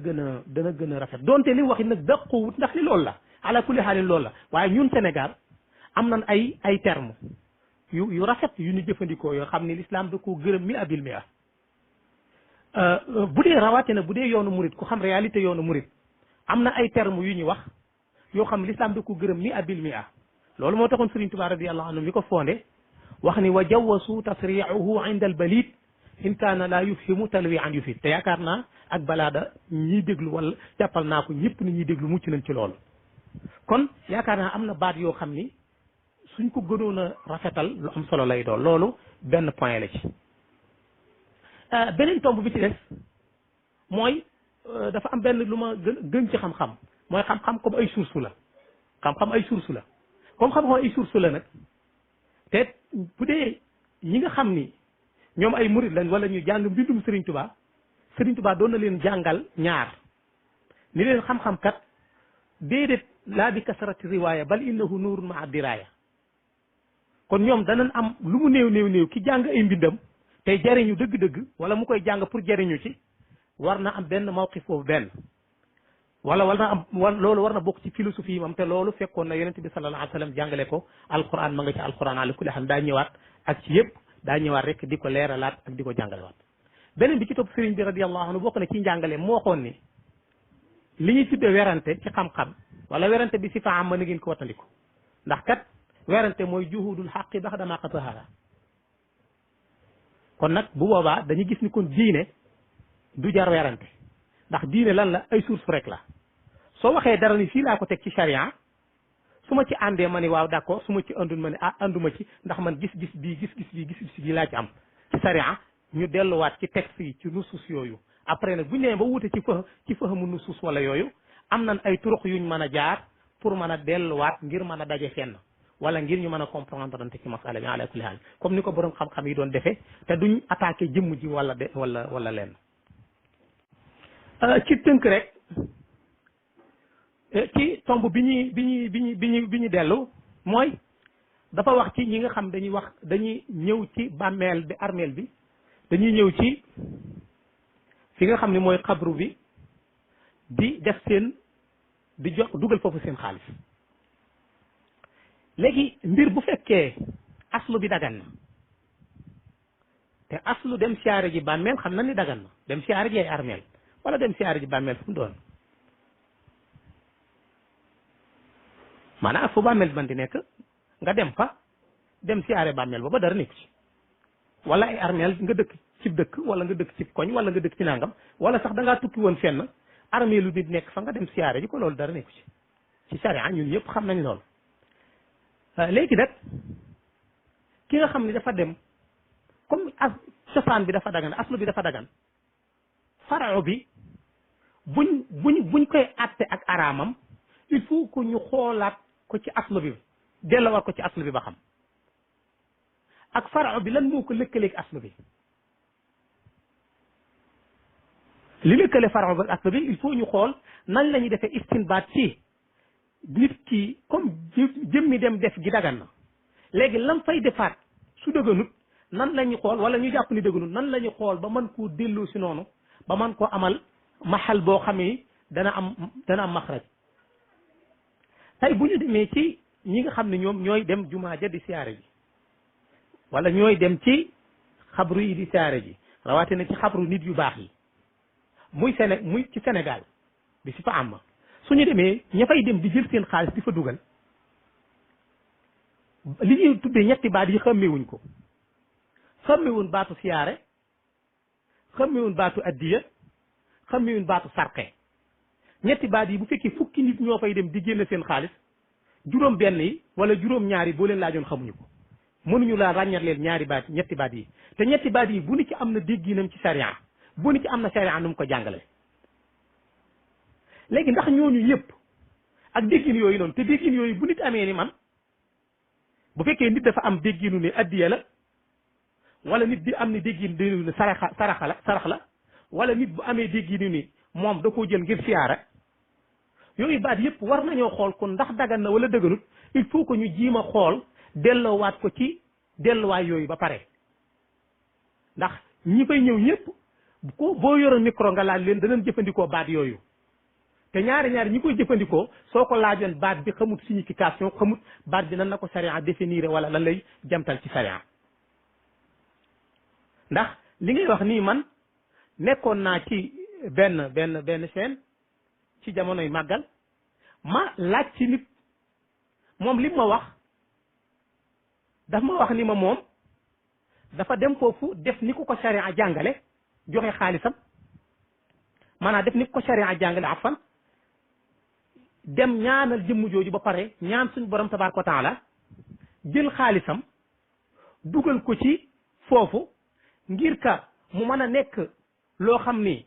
gën a rafet donte li waxin nag dëqowut ndax li loolu la ala kulli xaalin loolu la waaye ñun Sénégal am nañ ay terme yu rafet yu ñu jëfandikoo yoo xam ne l'islam da koo gërëm mi abil mi bu dee rawatina bu dee yoonu murit ku xam réalité yoonu murit am na ay terme yu ñu wax yoo xam l'islam da ko gërëm mi abil mi loolu moo taxoon Sëriñ Tuubaa radiyallahu anhu mi ko fondé wax ni wa jawasu tasriuhu inda al balid in kaana laa yufhimu talwi an yufid te yaakaar naa ak balaada ñiy déglu wala jàppal naa ko ñëpp ni ñuy déglu mucc nañ ci loolu kon yaakaar naa am na baat yoo xam ni suñ ko gënoon a rafetal lu am solo lay doon loolu benn point la ci beneen tomb bi ci des mooy dafa am benn lu ma gën ci xam-xam mooy xam-xam comme ay source la xam-xam ay source la comme xam-xam ay source la nag te bu dee ñi nga xam ni ñoom ay murid lañ wala ñu jàng mbindum Serigne Touba doon na leen jàngal ñaar ni leen xam-xam kat déedéet laa bi kasarati riwaaya bal innahu nuurun maa diraaya kon ñoom danañ am lu mu néew ki jàng ay mbindam tey jariñu dëgg-dëgg wala mu koy jàng pour jariñu ci war na am benn mawqif foofu benn wala loolu war na bokk ci philosophie yi moom te loolu fekkoon na yonent bi sallallahu alayhi wa sallam jàngale ko alquran ma nga ci alquran ala kulli xaal daa ñëwaat ak ci yëpp daa ñëwaat rek di ko leeralaat ak di ko jàngalewaat beneen bi ci topp sëriñ bi radiyallahu anhu bokk na ci njàngale moo waxoon ni li ñuy tuddee werante ci xam-xam wala werante bi si fa am na ngeen ko wattandiku ndax kat werante mooy juhudul xaqi bax dama qatahara kon nag bu boobaa dañuy gis ni kon diine du jar werante ndax diine lan la ay source rek la soo waxee dara ni fii laa ko teg ci charia su ma ci àndee ma ni waaw d'accord su ma ci àndul ma ni ànduma ci ndax man gis-gis bii laa ci am ci charia ñu delluwaat ci texte yi ci nusus yooyu après nag bu ñu nee ba wute ci fahamu nusuus wala yooyu am nañ ay turux yuñ mën a jaar pour mën a delluwaat ngir mën a daje fenn wala ngir ñu mën a comprendre ante ci masala bi ala kulli haal comme ni ko borom xam-xam yi doon defee te duñ attaqué jëmm ji wala lenn ci tënk rek ci tomb bi ñu dellu mooy dafa wax ci ñi nga xam dañuy ñëw ci bàmmeel bi armeel bi dañuy ñëw ci fi nga xam ne mooy xabru bi di def seen di jox dugal foofu seen xaalis léegi mbir bu fekkee aslu bi dagan na te aslu dem siyaare ji bàmmeel xam na ni dagan na dem siyaare ji ay armeel wala dem siyaare ji bàmmeel fu mu doon maanaam fu bàmmeel man di nekk nga dem fa dem siyaare bàmmeel ba dara nekku ci wala ay armeel nga dëkk ci dëkk wala nga dëkk ci koñ wala nga dëkk ci nangam wala sax da ngaa tukki woon fenn armeelu nit nekk fa nga dem siyaare ji ko loolu dara nekku ci sharia ñun yëpp xam nañ loolu léegi nag ki nga xam ne dafa dem comme cosaan bi dafa dagan aslu bi dafa dagan farao bi buñ koy àtte ak araamam il faut que ñu xoolaat ko ci aslu bi delluwaat ko ci aslu bi ba xam ak farao bi lan moo ko lëkkaleeg aslu bi li lëkkale farao bi ak aslu bi il faut ñu xool nan la ñuy defee istinbaat ci nit ki comme jëmmi dem def gi dagan na léegi lam fay defaat su dëgganut nan la ñuy xool wala ñu jàpp ni dëgganut nan la ñuy xool ba mën koo delloo si noonu ba mën koo amal maxal boo xamee dana am maxraj tey bu ñu demee ci ñi nga xam ne ñoom ñooy dem jumaa ja di siyaare ji wala ñooy dem ci xabru yi di siyaare ji rawatina ci xabru nit yu baax yi muy ci Sénégal di si fa am suñu demee ña fay dem di jël seen xaalis di fa dugal li ñuy tuddee ñetti baat yi xàmmewuñ ko xàmmewuñ baatu siyaare xàmmewuñ baatu addiya xàmmewuñ baatu sarxe ñetti baat yi bu fekkee fukki nit ñoo fay dem di génn seen xaalis juróom benn yi wala juróom ñaar yi boo leen laajoon xamuñu ko mënuñu laa ràññat leen ñetti baat yi te ñetti baat yi bu ni ci am na dégginam ci sariya bu ni ci am na sariya nu mu ko jàngale léegi ndax ñooñu ñëpp ak déggin yooyu noonu te déggin yooyu bu nit amee ni man bu fekkee nit dafa am dégginu ne addiya la wala nit di am ni déggin dégginu ne sarax la wala nit bu amee dégginu ni moom da koo jël ngir siyaara yooyu baat yëpp war nañoo xool kon ndax dagan na wala dëgganut il faut que ñu jiima xool delloowaat ko ci delluwaay yooyu ba pare ndax ñi fay ñëw ñëpp boo yoroon micro nga laaj leen danañ jëfandikoo baat yooyu te ñaari ñi koy jëfandikoo soo ko laajoon baat bi xamut signification xamut baat bi nan na ko sariya définir wala lan lay jamtal ci sariya ndax li ngay wax nii man nekkoon naa ci benn chaîne ci jamonoy màggal ma laaj ci nit moom li ma wax daf ma wax ni ma moom dafa dem foofu def ni ko sariya jàngale joxe xaalisam maanaam def ni ko sariya jàngale afan dem ñaanal jëmm jooju ba pare ñaan suñu borom tabaaraka wa taala jël xaalisam dugal ko ci foofu ngir ka mu mën a nekk loo xam ni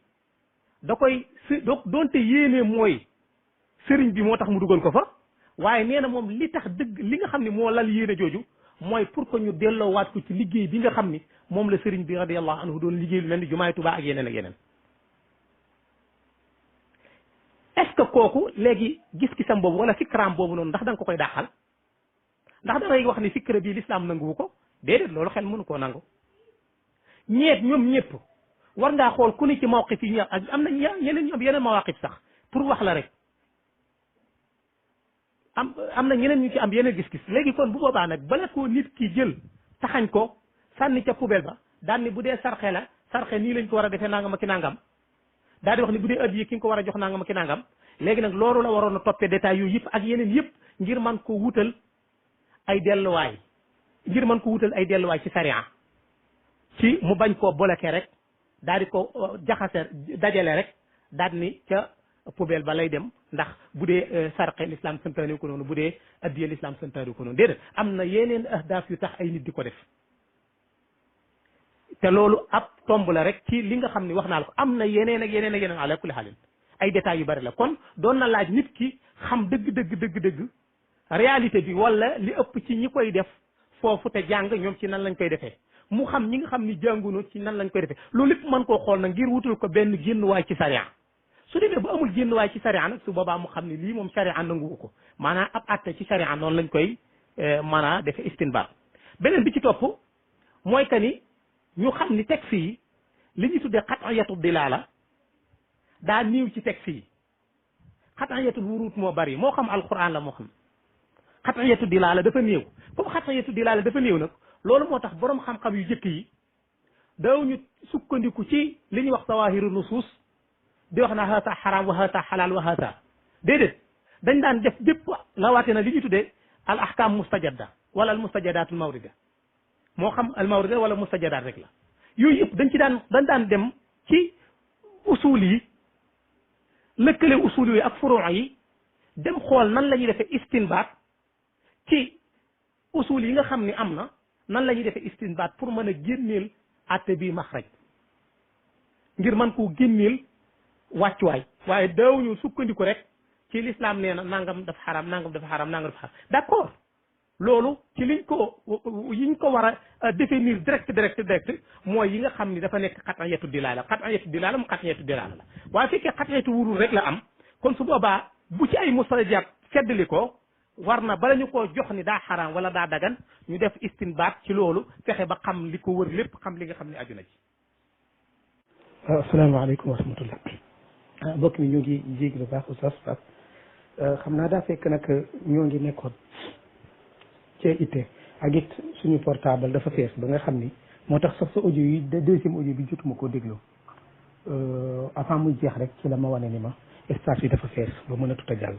da koy doonte yéenee mooy sëriñ bi moo tax mu dugal ko fa waaye nee na moom li tax dëgg li nga xam ni moo lal yéene jooju mooy pour que ñu delloowaat ko ci liggéey bi nga xam ni moom la sëriñ bi radiyallahu anhu doon liggéey lu mel ni jumaay Tuubaa ak yeneen ak yeneen est-ce que kooku léegi gis-gisam boobu wala fikraam boobu noonu ndax da nga ko koy dàqal ndax dangay wax ni fikra bii lislaam nanguwu ko déedéet loolu xel mënu koo nangu ñoom ñëpp war ngaa xool ku ni ci mawqif yi ak am na ñeneen ñu am yeneen mawaqif sax pour wax la rek am na ñeneen ñu ci am yeneen gis-gis léegi kon bu boobaa nag bala koo nit ki jël taxañ ko sànni ca poubelle ba daan ni bu dee sarxe la sarxe nii lañ ko war a defee nangam ak nangam daal di wax ni bu dee addiya ki nga ko war a jox nangam ak nangam léegi nag loolu la waroon a toppee détails yooyu yëpp ak yeneen yëpp ngir man ko wutal ay delluwaay ci sariya ci mu bañ koo bloqué rek daal di ko jaxase dajale rek daal ni ca poubelle ba lay dem ndax bu dee sarxe l'islam santaane ko noonu bu dee addiya l'islam santaane ko noonu déedéet am na yeneen ahdaaf yu tax ay nit di ko def te loolu ab tomb la rek ci li nga xam ni wax naa la ko am na yeneen ak yeneen ak yeneen ala kulli xaalin ay détails yu bari la kon doon na laaj nit ki xam dëgg réalité bi wala li ëpp ci ñi koy def foofu te jàng ñoom ci nan lañ koy defee mu xam ñi nga xam ni jàngunu ci nan lañ koy defee loolu lépp mën koo xool nag ngir wutul ko benn génnuwaay ci sariya su demee ba amul génnuwaay ci sariya nag su boobaa mu xam ni lii moom sariya nanguwu ko maanaam ab atte ci sariya noonu lañ koy maanaam defee istinbaat beneen bi ci topp mooy que ni ñu xam ni texte yi li ñu tuddee xat'iyatu dilaala daa niiw ci texte yi xat'iyatul wuruut moo bari moo xam alquran la moo xam xat'iyatu dilaala dafa néew foofu xat'iyatu dilaala dafa néew nag loolu moo tax boroom xam-xam yu jëkk yi daaw ñu sukkandiku ci li ñuy wax zawaahiru nusuus di wax na haata xaraam wa haata xalaal wa haata déedéet dañ daan def bépp lawaate na li ñu tuddee al ahkam mustajadda wala al mustajadatul mawrida moo xam al mawrida wala mustajadaat rek la yooyu yëpp dañ daan dem ci usul yi lëkkale usul yi ak furuu yi dem xool nan la ñuy defee istinbaat ci usul yi nga xam ni am na nan la ñuy defee istinbaat pour mën a génneel atte bi maxraj ngir mën koo génneel wàccuwaay waaye daawuñu sukkandiku rek ci l'islam nee na nangam dafa xaram nangam dafa xaram nangam dafa xaram d'accord loolu ci yiñ ko war a définir direct mooy yi nga xam ni dafa nekk xat'iyatu dilaala mu xat'iyatu dilaala la waaye fekkee xat'iyatu wurul rek la am kon su boobaa bu ci ay mustajab feddali ko war na bala ñu koo jox ni daa xaraam wala daa dagan ñu def istinbaat ci loolu fexe ba xam li ko wër lépp xam li nga xam ne aju na ci. asalaamaaleykum wa rahmatullah mbokk mi ñu ngi jéggi baax oustaz xam naa daa fekk nag ñoo ngi nekkoon cee itte ak it suñu portable dafa fees ba nga xam ni moo tax sax sa audio yi deuxième audio bi jotuma koo déglu avant muy jeex rek ci la ma wane ni ma espace yi dafa fees ba mën a tut a jàll.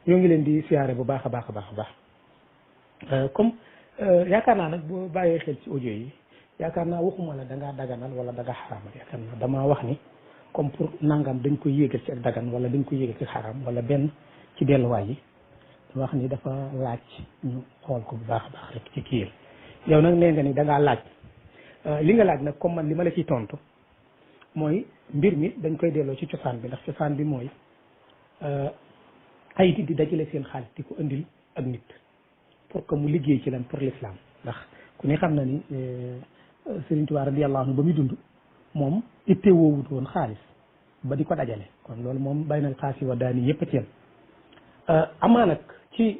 ñoo ngi leen di siyaare bu baax a baax a baax a baax comme yaakaar naa nag boo bàyyee xel ci audio yi yaakaar naa waxuma la da ngaa daganal wala da nga xaraamal yaakaar naa damaa wax ni comme pour nangam dañ koy yéegal ci ak dagan wala dañ koy yéegal ci xaraam wala benn ci delluwaay yi dama wax ni dafa laaj ñu xool ko bu baax a baax rek ci kii yow nag nee nga ni da ngaa laaj li nga laaj nag comme man li ma la ciy tontu mooy mbir mi dañ koy delloo ci cosaan bi ndax cosaan bi mooy ay nit di dajale seen xaalis di ko indil ak nit pour que mu liggéey ci lan pour l'islam ndax ku ne xam na ni Sëriñ Tuubaa radiyallahu anhu ba muy dund moom itte woowut woon xaalis ba di ko dajale kon loolu moom baynal xaasi wa daani yëpp a ci yem amaa nag ci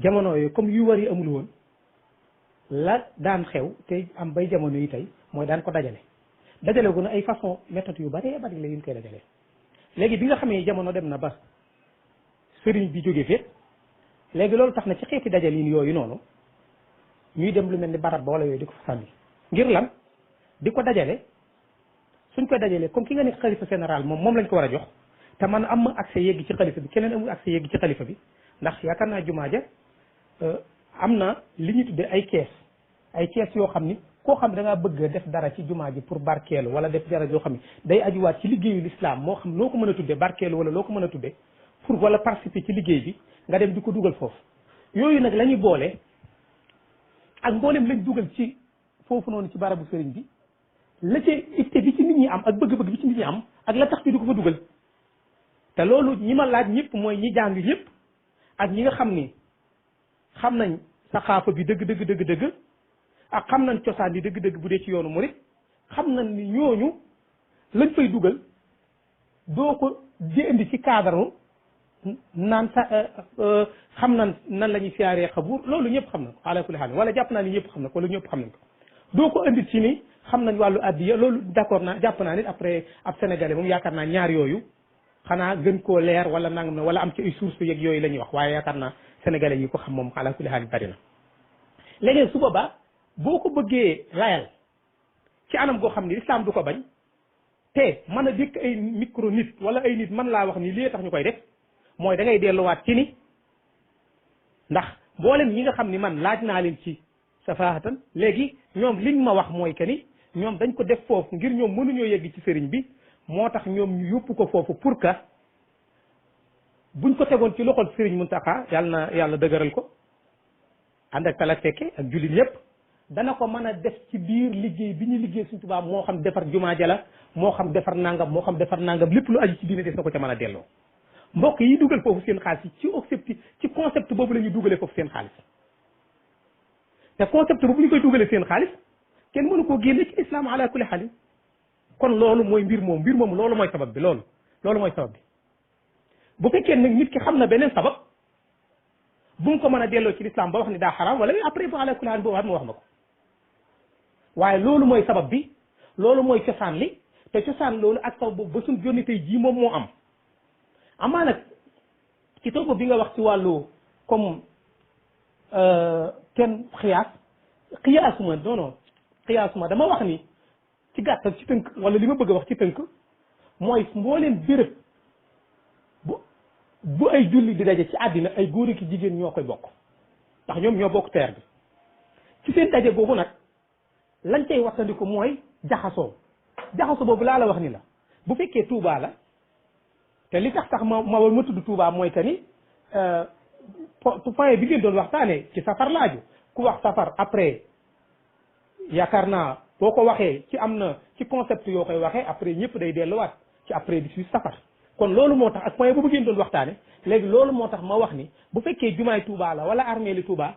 jamono yooyu comme yu war yi amul woon la daan xew te am bay jamono yi tey mooy daan ko dajale gu na ay façon méthode yu bari bari la yuñ koy dajale léegi bi nga xamee jamono dem na ba sëriñ bi jóge fépp léegi loolu tax na ci xeeti dajalin yooyu noonu ñuy dem lu mel ni barab ba wala yooyu di ko fa sànni ngir lan di ko dajale suñ koy dajalee comme ki nga nekk xalifa général moom lañ ko war a jox te man am accès yegg ci xalifa bi keneen amul accès yegg ci xalifa bi ndax yaakaar naa jumaa ja am na li ñu tuddee ay kees yoo xam ni koo xam ne da ngaa bëgg a def dara ci jumaa ji pour barkeelu wala def dara yoo xam ni day ajuwaat ci liggéeyu l'islam moo xam loo ko mën a tuddee barkeelu wala loo ko mën a tuddee pour wala participer ci liggéey bi nga dem di ko dugal foofu yooyu nag la ñuy boole ak mboolem lañ dugal ci foofu noonu ci barabu sëriñ bi la ca itte bi ci nit ñi am ak bëgg-bëgg bi ci nit ñi am ak la tax ñu di ko fa dugal te loolu ñi ma laaj ñëpp mooy ñi jàng ñëpp ak ñi nga xam ni xam nañ saxaafa bi dëgg ak xam nañ cosaan bi dëgg bu dee ci yoonu murit xam nañ ni ñooñu lañ fay dugal doo ko di indi ci cadre naan xam nan la ñuy siyaaree xabuur loolu ñëpp xam na ko ala kulli haal wala jàpp naa ni ñëpp xam na ko wala ñëpp xam nañ ko doo ko indi ci ni xam nañ wàllu addiya loolu d'accord naa jàpp naa nit après ab sénégalais moom yaakaar naa ñaar yooyu xanaa gën koo leer wala nangam na wala am ci ay source yeeg yooyu la ñuy wax waaye yaakaar naa sénégalais yi ko xam moom ala kulli haal bari na léegi su boobaa boo ko bëggee layal ci anam goo xam ni islam du ko bañ te mën a dékk ay micro nit wala ay nit mën laa wax ni lii tax ñu koy def mooy da ngay delluwaat ci ni ndax mboolem ñi nga xam ni man laaj naa leen ci safaahatan léegi ñoom liñ ma wax mooy que ni ñoom dañ ko def foofu ngir ñoom mënuñoo yegg ci sëriñ bi moo tax ñoom ñu yóbbu ko foofu pour que buñ ko tegoon ci loxol sëriñ Muntaxa yàlla na yàlla dëgëral ko ànd ak tala fekke ak jullit ñëpp dana ko mën a def ci biir liggéey bi ñu liggéey Sëriñ Tuubaa moo xam defar jumaa ja la moo xam defar nangam moo xam defar nangam lépp lu aju ci diine des na ko ca mën a delloo mbokk yi dugal foofu seen xaalis yi ci concept boobu la ñuy dugalee foofu seen xaalis te concept boobu ñu koy dugalee seen xaalis kenn mënu koo génne ci islam ala kulli xaalis kon loolu mooy mbir moom loolu mooy sabab bi loolu mooy sabab bi bu fekkee nag nit ki xam na beneen sabab bu mu ko mën a delloo ci l'islam ba wax ni daa xaraam wala après bu ala kulli xaalis boobu mu wax ma ko waaye loolu mooy sabab bi loolu mooy cosaan li te cosaan loolu ak sabab boobu ba suñ jonni tey jii moom moo am amaa nag ci topp bi nga wax ci wàllu comme kenn xiyaasuma xiyaasuma dama wax ni ci gàttal ci tënk wala li ma bëgg a wax ci tënk mooy mbooleem béréb bu ay julli di daje ci àddina ay góor ki jigéen ñoo koy bokk ndax ñoom ñoo bokk teer bi ci seen daje boobu nag lañ cay waxtandiku mooy jaxasoo boobu laa la wax ni la bu fekkee Touba la te li tax ma tudd Touba mooy que ni point bi ngeen doon waxtaanee ci safar laaju ku wax safar après yaakaar naa boo ko waxee ci am na ci concept yoo koy waxee après ñëpp day delluwaat ci après 18 safar kon loolu moo tax ak point boobu ngeen doon waxtaane léegi loolu moo tax ma wax ni bu fekkee jumaay Touba la wala armée li Touba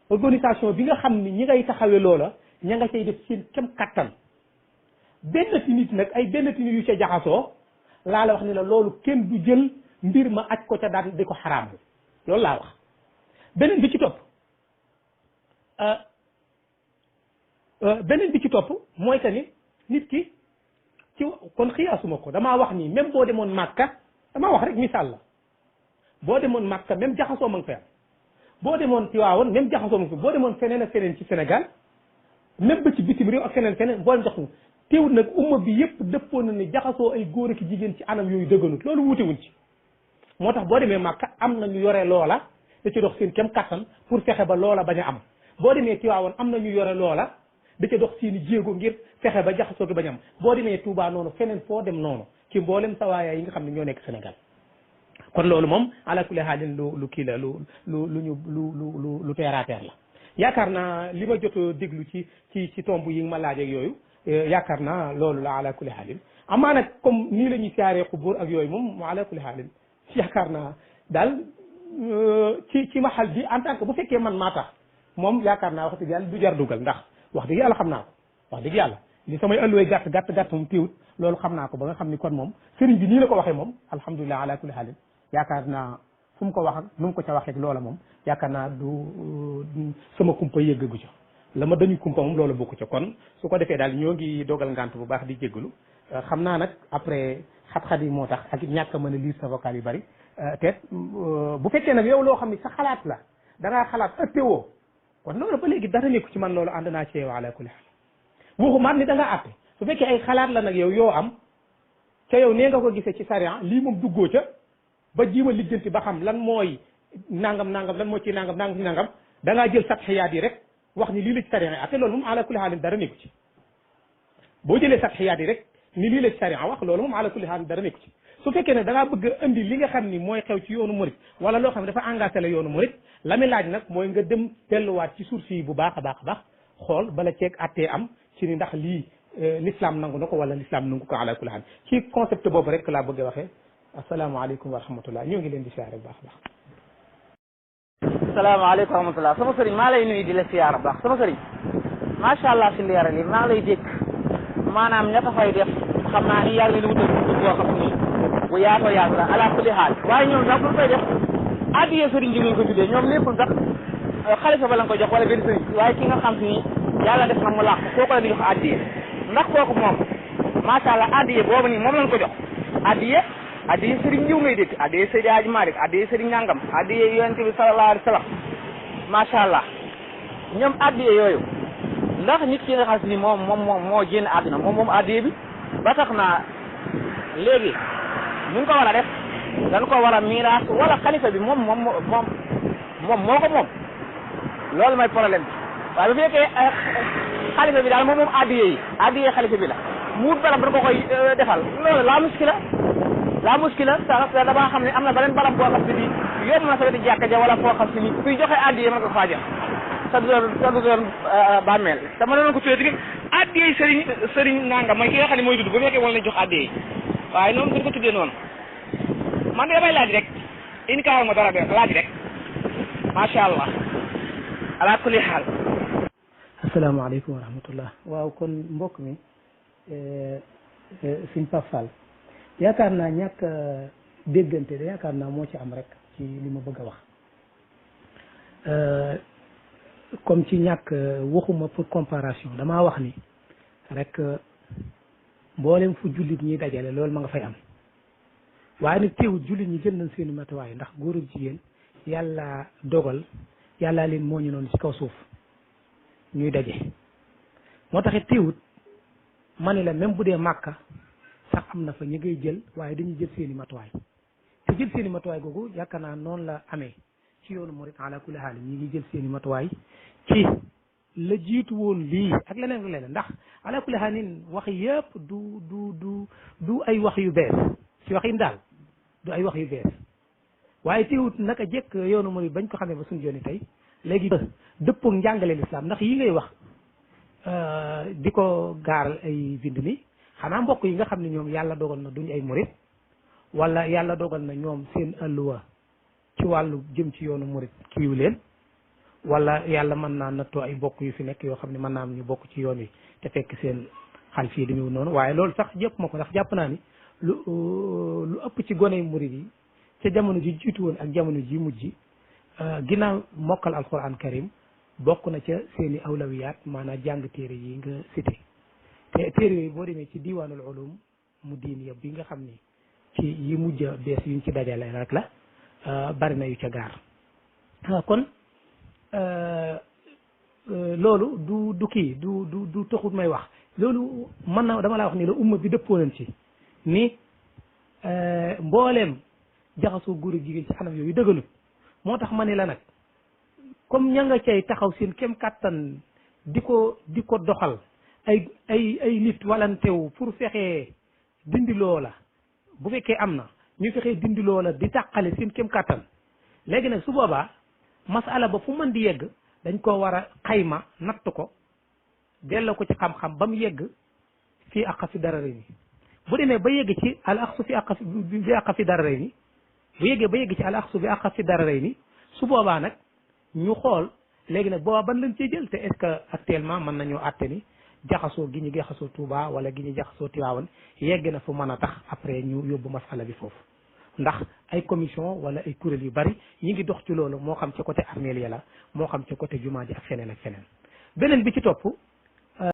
organisation bi nga xam ni ñi ngay taxawee loola ña nga cay def seen kem kattan benn ti nit nag ay benn ti nit yu ca jaxasoo laa la wax ni la loolu kenn du jël mbir ma aj ko ca daan di ko xaraam loolu laa wax beneen bi ci topp mooy que ni nit ki ci kon xiyaasuma ko damaa wax ni même boo demoon Màkka damaa wax rek misaal la boo demoon Màkka même jaxasoo ma nga fa am boo demoon Tiwaawoon même jaxasoo ma nga fa boo demoon feneen ak feneen ci Sénégal même ba ci bitim réew ak feneen boo jox teewul nag umma bi yëpp dëppoo na ni jaxasoo ay góor ak jigéen ci anam yooyu dëgganut loolu wuutewuñ ci moo tax boo demee Màkka am na ñu yore loola da ci dox seen kem kattan pour fexe ba loola bañ a am boo demee Tiwaawoon am na ñu yore loola da ca dox seeni jéego ngir fexe ba jaxasoo gi bañ am boo demee Touba noonu feneen foo dem noonu ci mboolem sawaaya yi nga xam ne ñoo nekk Sénégal kon loolu moom ala kulli haalin lu kii la lu terre à terre la yaakaar naa li ma jot a déglu ci tomb yi nga ma laaj ak yooyu yaakaar naa loolu la ala kulli haalin amaa nag comme nii la ñuy siyaaree xubur ak yooyu moom ala kulli haalin yaakaar naa daal ci maxal bi en tant que bu fekkee man maa tax moom yaakaar naa wax dëgg yàlla du jar dugal ndax wax dëgg yàlla xam naa ko wax dëgg yàlla li samay ëlluwee gàtt moom téewut loolu xam naa ko ba nga xam ni kon moom sëriñ bi nii la ko waxee moom alhamdulilah ala kulli haalin yaakaar naa fu mu ko wax ak nu mu ko ca waxee loola moom yaakaar naa du sama kumpa yëggagu ca la ma dañu kumpa moom loolu bokku ca kon su ko defee daal ñoo ngi dogal ngant bu baax di jéggalu xam naa nag après xat-xat yi moo tax ak ñàkk a mën a lire sa vocal yu bari te bu fekkee nag yow loo xam ni sa xalaat la da ngaa xalaat ëttewoo kon loolu ba léegi dara nekku ci man loolu ànd naa ci yow ala kulli haal waxumaat ni da ngaa àtte su fekkee ay xalaat la nag yow yoo am ca yow nee nga ko gisee ci sariya lii moom duggoo ca ba jiima lijjanti ba xam lan mooy nangam lan moo ci nangam da ngaa jël satxiyaat yi rek wax ni lii la ci sariya àtte loolu moom ala kulli haal dara nekku ci boo jëlee satxiyaat yi rek ni lii la ci sariya wax loolu moom ala kulli haal dara nekku ci su fekkee ne da ngaa bëgg a indi li nga xam ni mooy xew ci yoonu murit wala loo xam ne dafa engagé la yoonu murit la mi laaj nag mooy nga dem delluwaat ci source yi bu baax a baax xool bala ceeg attee am ci ni ndax lii l'islam nangu na ko wala l'islam nangu ko ala kulli haal ci concept boobu rek laa bëgg a waxee asalaamaaleykum wa rahmatullah ñoo ngi leen di siyaare bu baax a baax. asalaamaaleykum wa rahmatullah sama sëriñ maa lay nuyu di la siyaare bu baax sama sëriñ macha allah si leeral yi maa ngi lay dégg maanaam ña ko fay def xam naa ni yàlla leen wutal boo xam ni bu yaatoo yaatu la ala kulli haal waaye ñoom sax bu koy def addiyee sëriñ bi ngeen ko tuddee ñoom lépp sax xalifa ba la nga ko jox wala benn sëriñ waaye ki nga xam si ni yàlla def na mu làq kooku la di jox addiyee ndax kooku moom macha allah addiyee boobu nii moom lañ ko jox addiyee sëriñ jiw ngay dégg addiyee Seydi Hadji Malick addiyee sëriñ Nangam addiyee yonent bi sallallahu alayhi wa sallam macha allah ñoom addiyee yooyu ndax nit ki nga xam si ni moom moo génn àdduna moom addiyee bi ba tax na léegi ñu ko war a def dañ ko war a miiraas wala xalifa bi moom moo ko moom loolu mooy problème bi waaye bu fekkee xalifa bi daal moom addiyee xalifa bi la mu wut barab dañ ko koy defal loolu la muskila sax damaa xam ne am na beneen barab boo xam si ni yomb na sa wetu jàkka ja wala foo xam si ni kuy joxe addiyee mën nga ko faa jox sa du doon bàmmeel dama doon ko tuddee tamit addiyee sëriñ nangam mooy ki nga xam ne mooy dudd bu fekkee wala lañ jox addiyee waaye noonu duñ ko tuddee noonu man de damay laaj rek in kaar ma dara laaj rek macha allah ala kulli xaal. asalaamaaleykum wa rahmatullah waaw kon mbokk mi suñ Pape Fall yaakaar naa ñàkk déggante de yaakaar naa moo ci am rek ci li ma bëgg a wax comme ci ñàkk waxuma pour comparaison damaa wax ni rek mboolem fu jullit ñi dajale loolu ma nga fay am waaye nag teewut jullit ñi jël nañ seeni matuwaay ndax góor ak jigéen yàlla dogal yàlla leen moo ñu noonu ci kaw suuf ñuy daje moo taxit teewut ma ne la même bu dee màkka sax am na fa ñi ngay jël waaye dañuy jël seeni matuwaay te jël seeni matuwaay googu yaakaar naa noonu la amee ci yoonu murit ala kulli haal ñi ngi jël seeni matuwaay ci la jiitu woon lii ak leneen leneen ndax ala kulli haal wax yëpp du ay wax yu bees ci waxin daal du ay wax yu bees waaye teewut naka jekk yoonu murit bañ ko xamee ba suñu yooni tey léegi dëppook njàngale lislaam ndax yi ngay wax di ko gaaral ay bind mi xanaa mbokk yi nga xam ne ñoom yàlla dogal na duñ ay murit wala yàlla dogal na ñoom seen ëlluwa ci wàllu jëm ci yoonu murit kiiw leen wala yàlla mën naa nattoo ay bokk yu fi nekk yoo xam ne mën naa am ñu bokk ci yoon wi te fekk seen xal fii dañu noonu waaye loolu sax jëpp ma ko ndax jàpp naa ni lu ëpp ci goney murit yi ca jamono ji jiitu woon ak jamono ji mujj ginnaaw mokkal alquran karim bokk na ca seeni awlawiyaat maanaam jàng téere yi nga cité te téere yooyu boo demee ci diwaanul ulum mu diin yëpp bi nga xam ni ci yi mujj a bees yuñ ci dajale rek la bari na yu ca gaar kon loolu du kii du taxut may wax loolu mën na dama laa wax ni la umma bi dëppoo nañ ci ni mbooleem jaxasoo góor ak jigéen ci anam yooyu dëgganut moo tax ma ne la nag comme ña nga cay taxaw seen kem kàttan di ko doxal ay nit walantewu pour fexee dindi loola bu fekkee am na ñu fexee dindi loola di tàqale seen kem kàttan léegi nag su boobaa masala ba fu mën di yegg dañ ko war a xayma natt ko delloo ko ci xam-xam ba mu yegg fii àq fi dara rëy ni bu demee ba yegg ci al aqsu fi àq fi dara rëy ni bu yeggee ba yegg ci al aqsu bi àq fi dara rëy ni su boobaa nag ñu xool léegi nag boobaa ban lañ cee jël te est-ce que actuellement mën nañoo àtte ni jaxasoo gi ñu jaxasoo Touba wala gi ñu jaxasoo Tiwaawan yegg na fu mën a tax après ñu yóbbu masala bi foofu ndax ay commission wala ay kuréel yu bari ñi ngi dox ci loolu moo xam ci côté armeel ya la moo xam ci côté jumaa ji ak feneen ak feneen beneen bi ci topp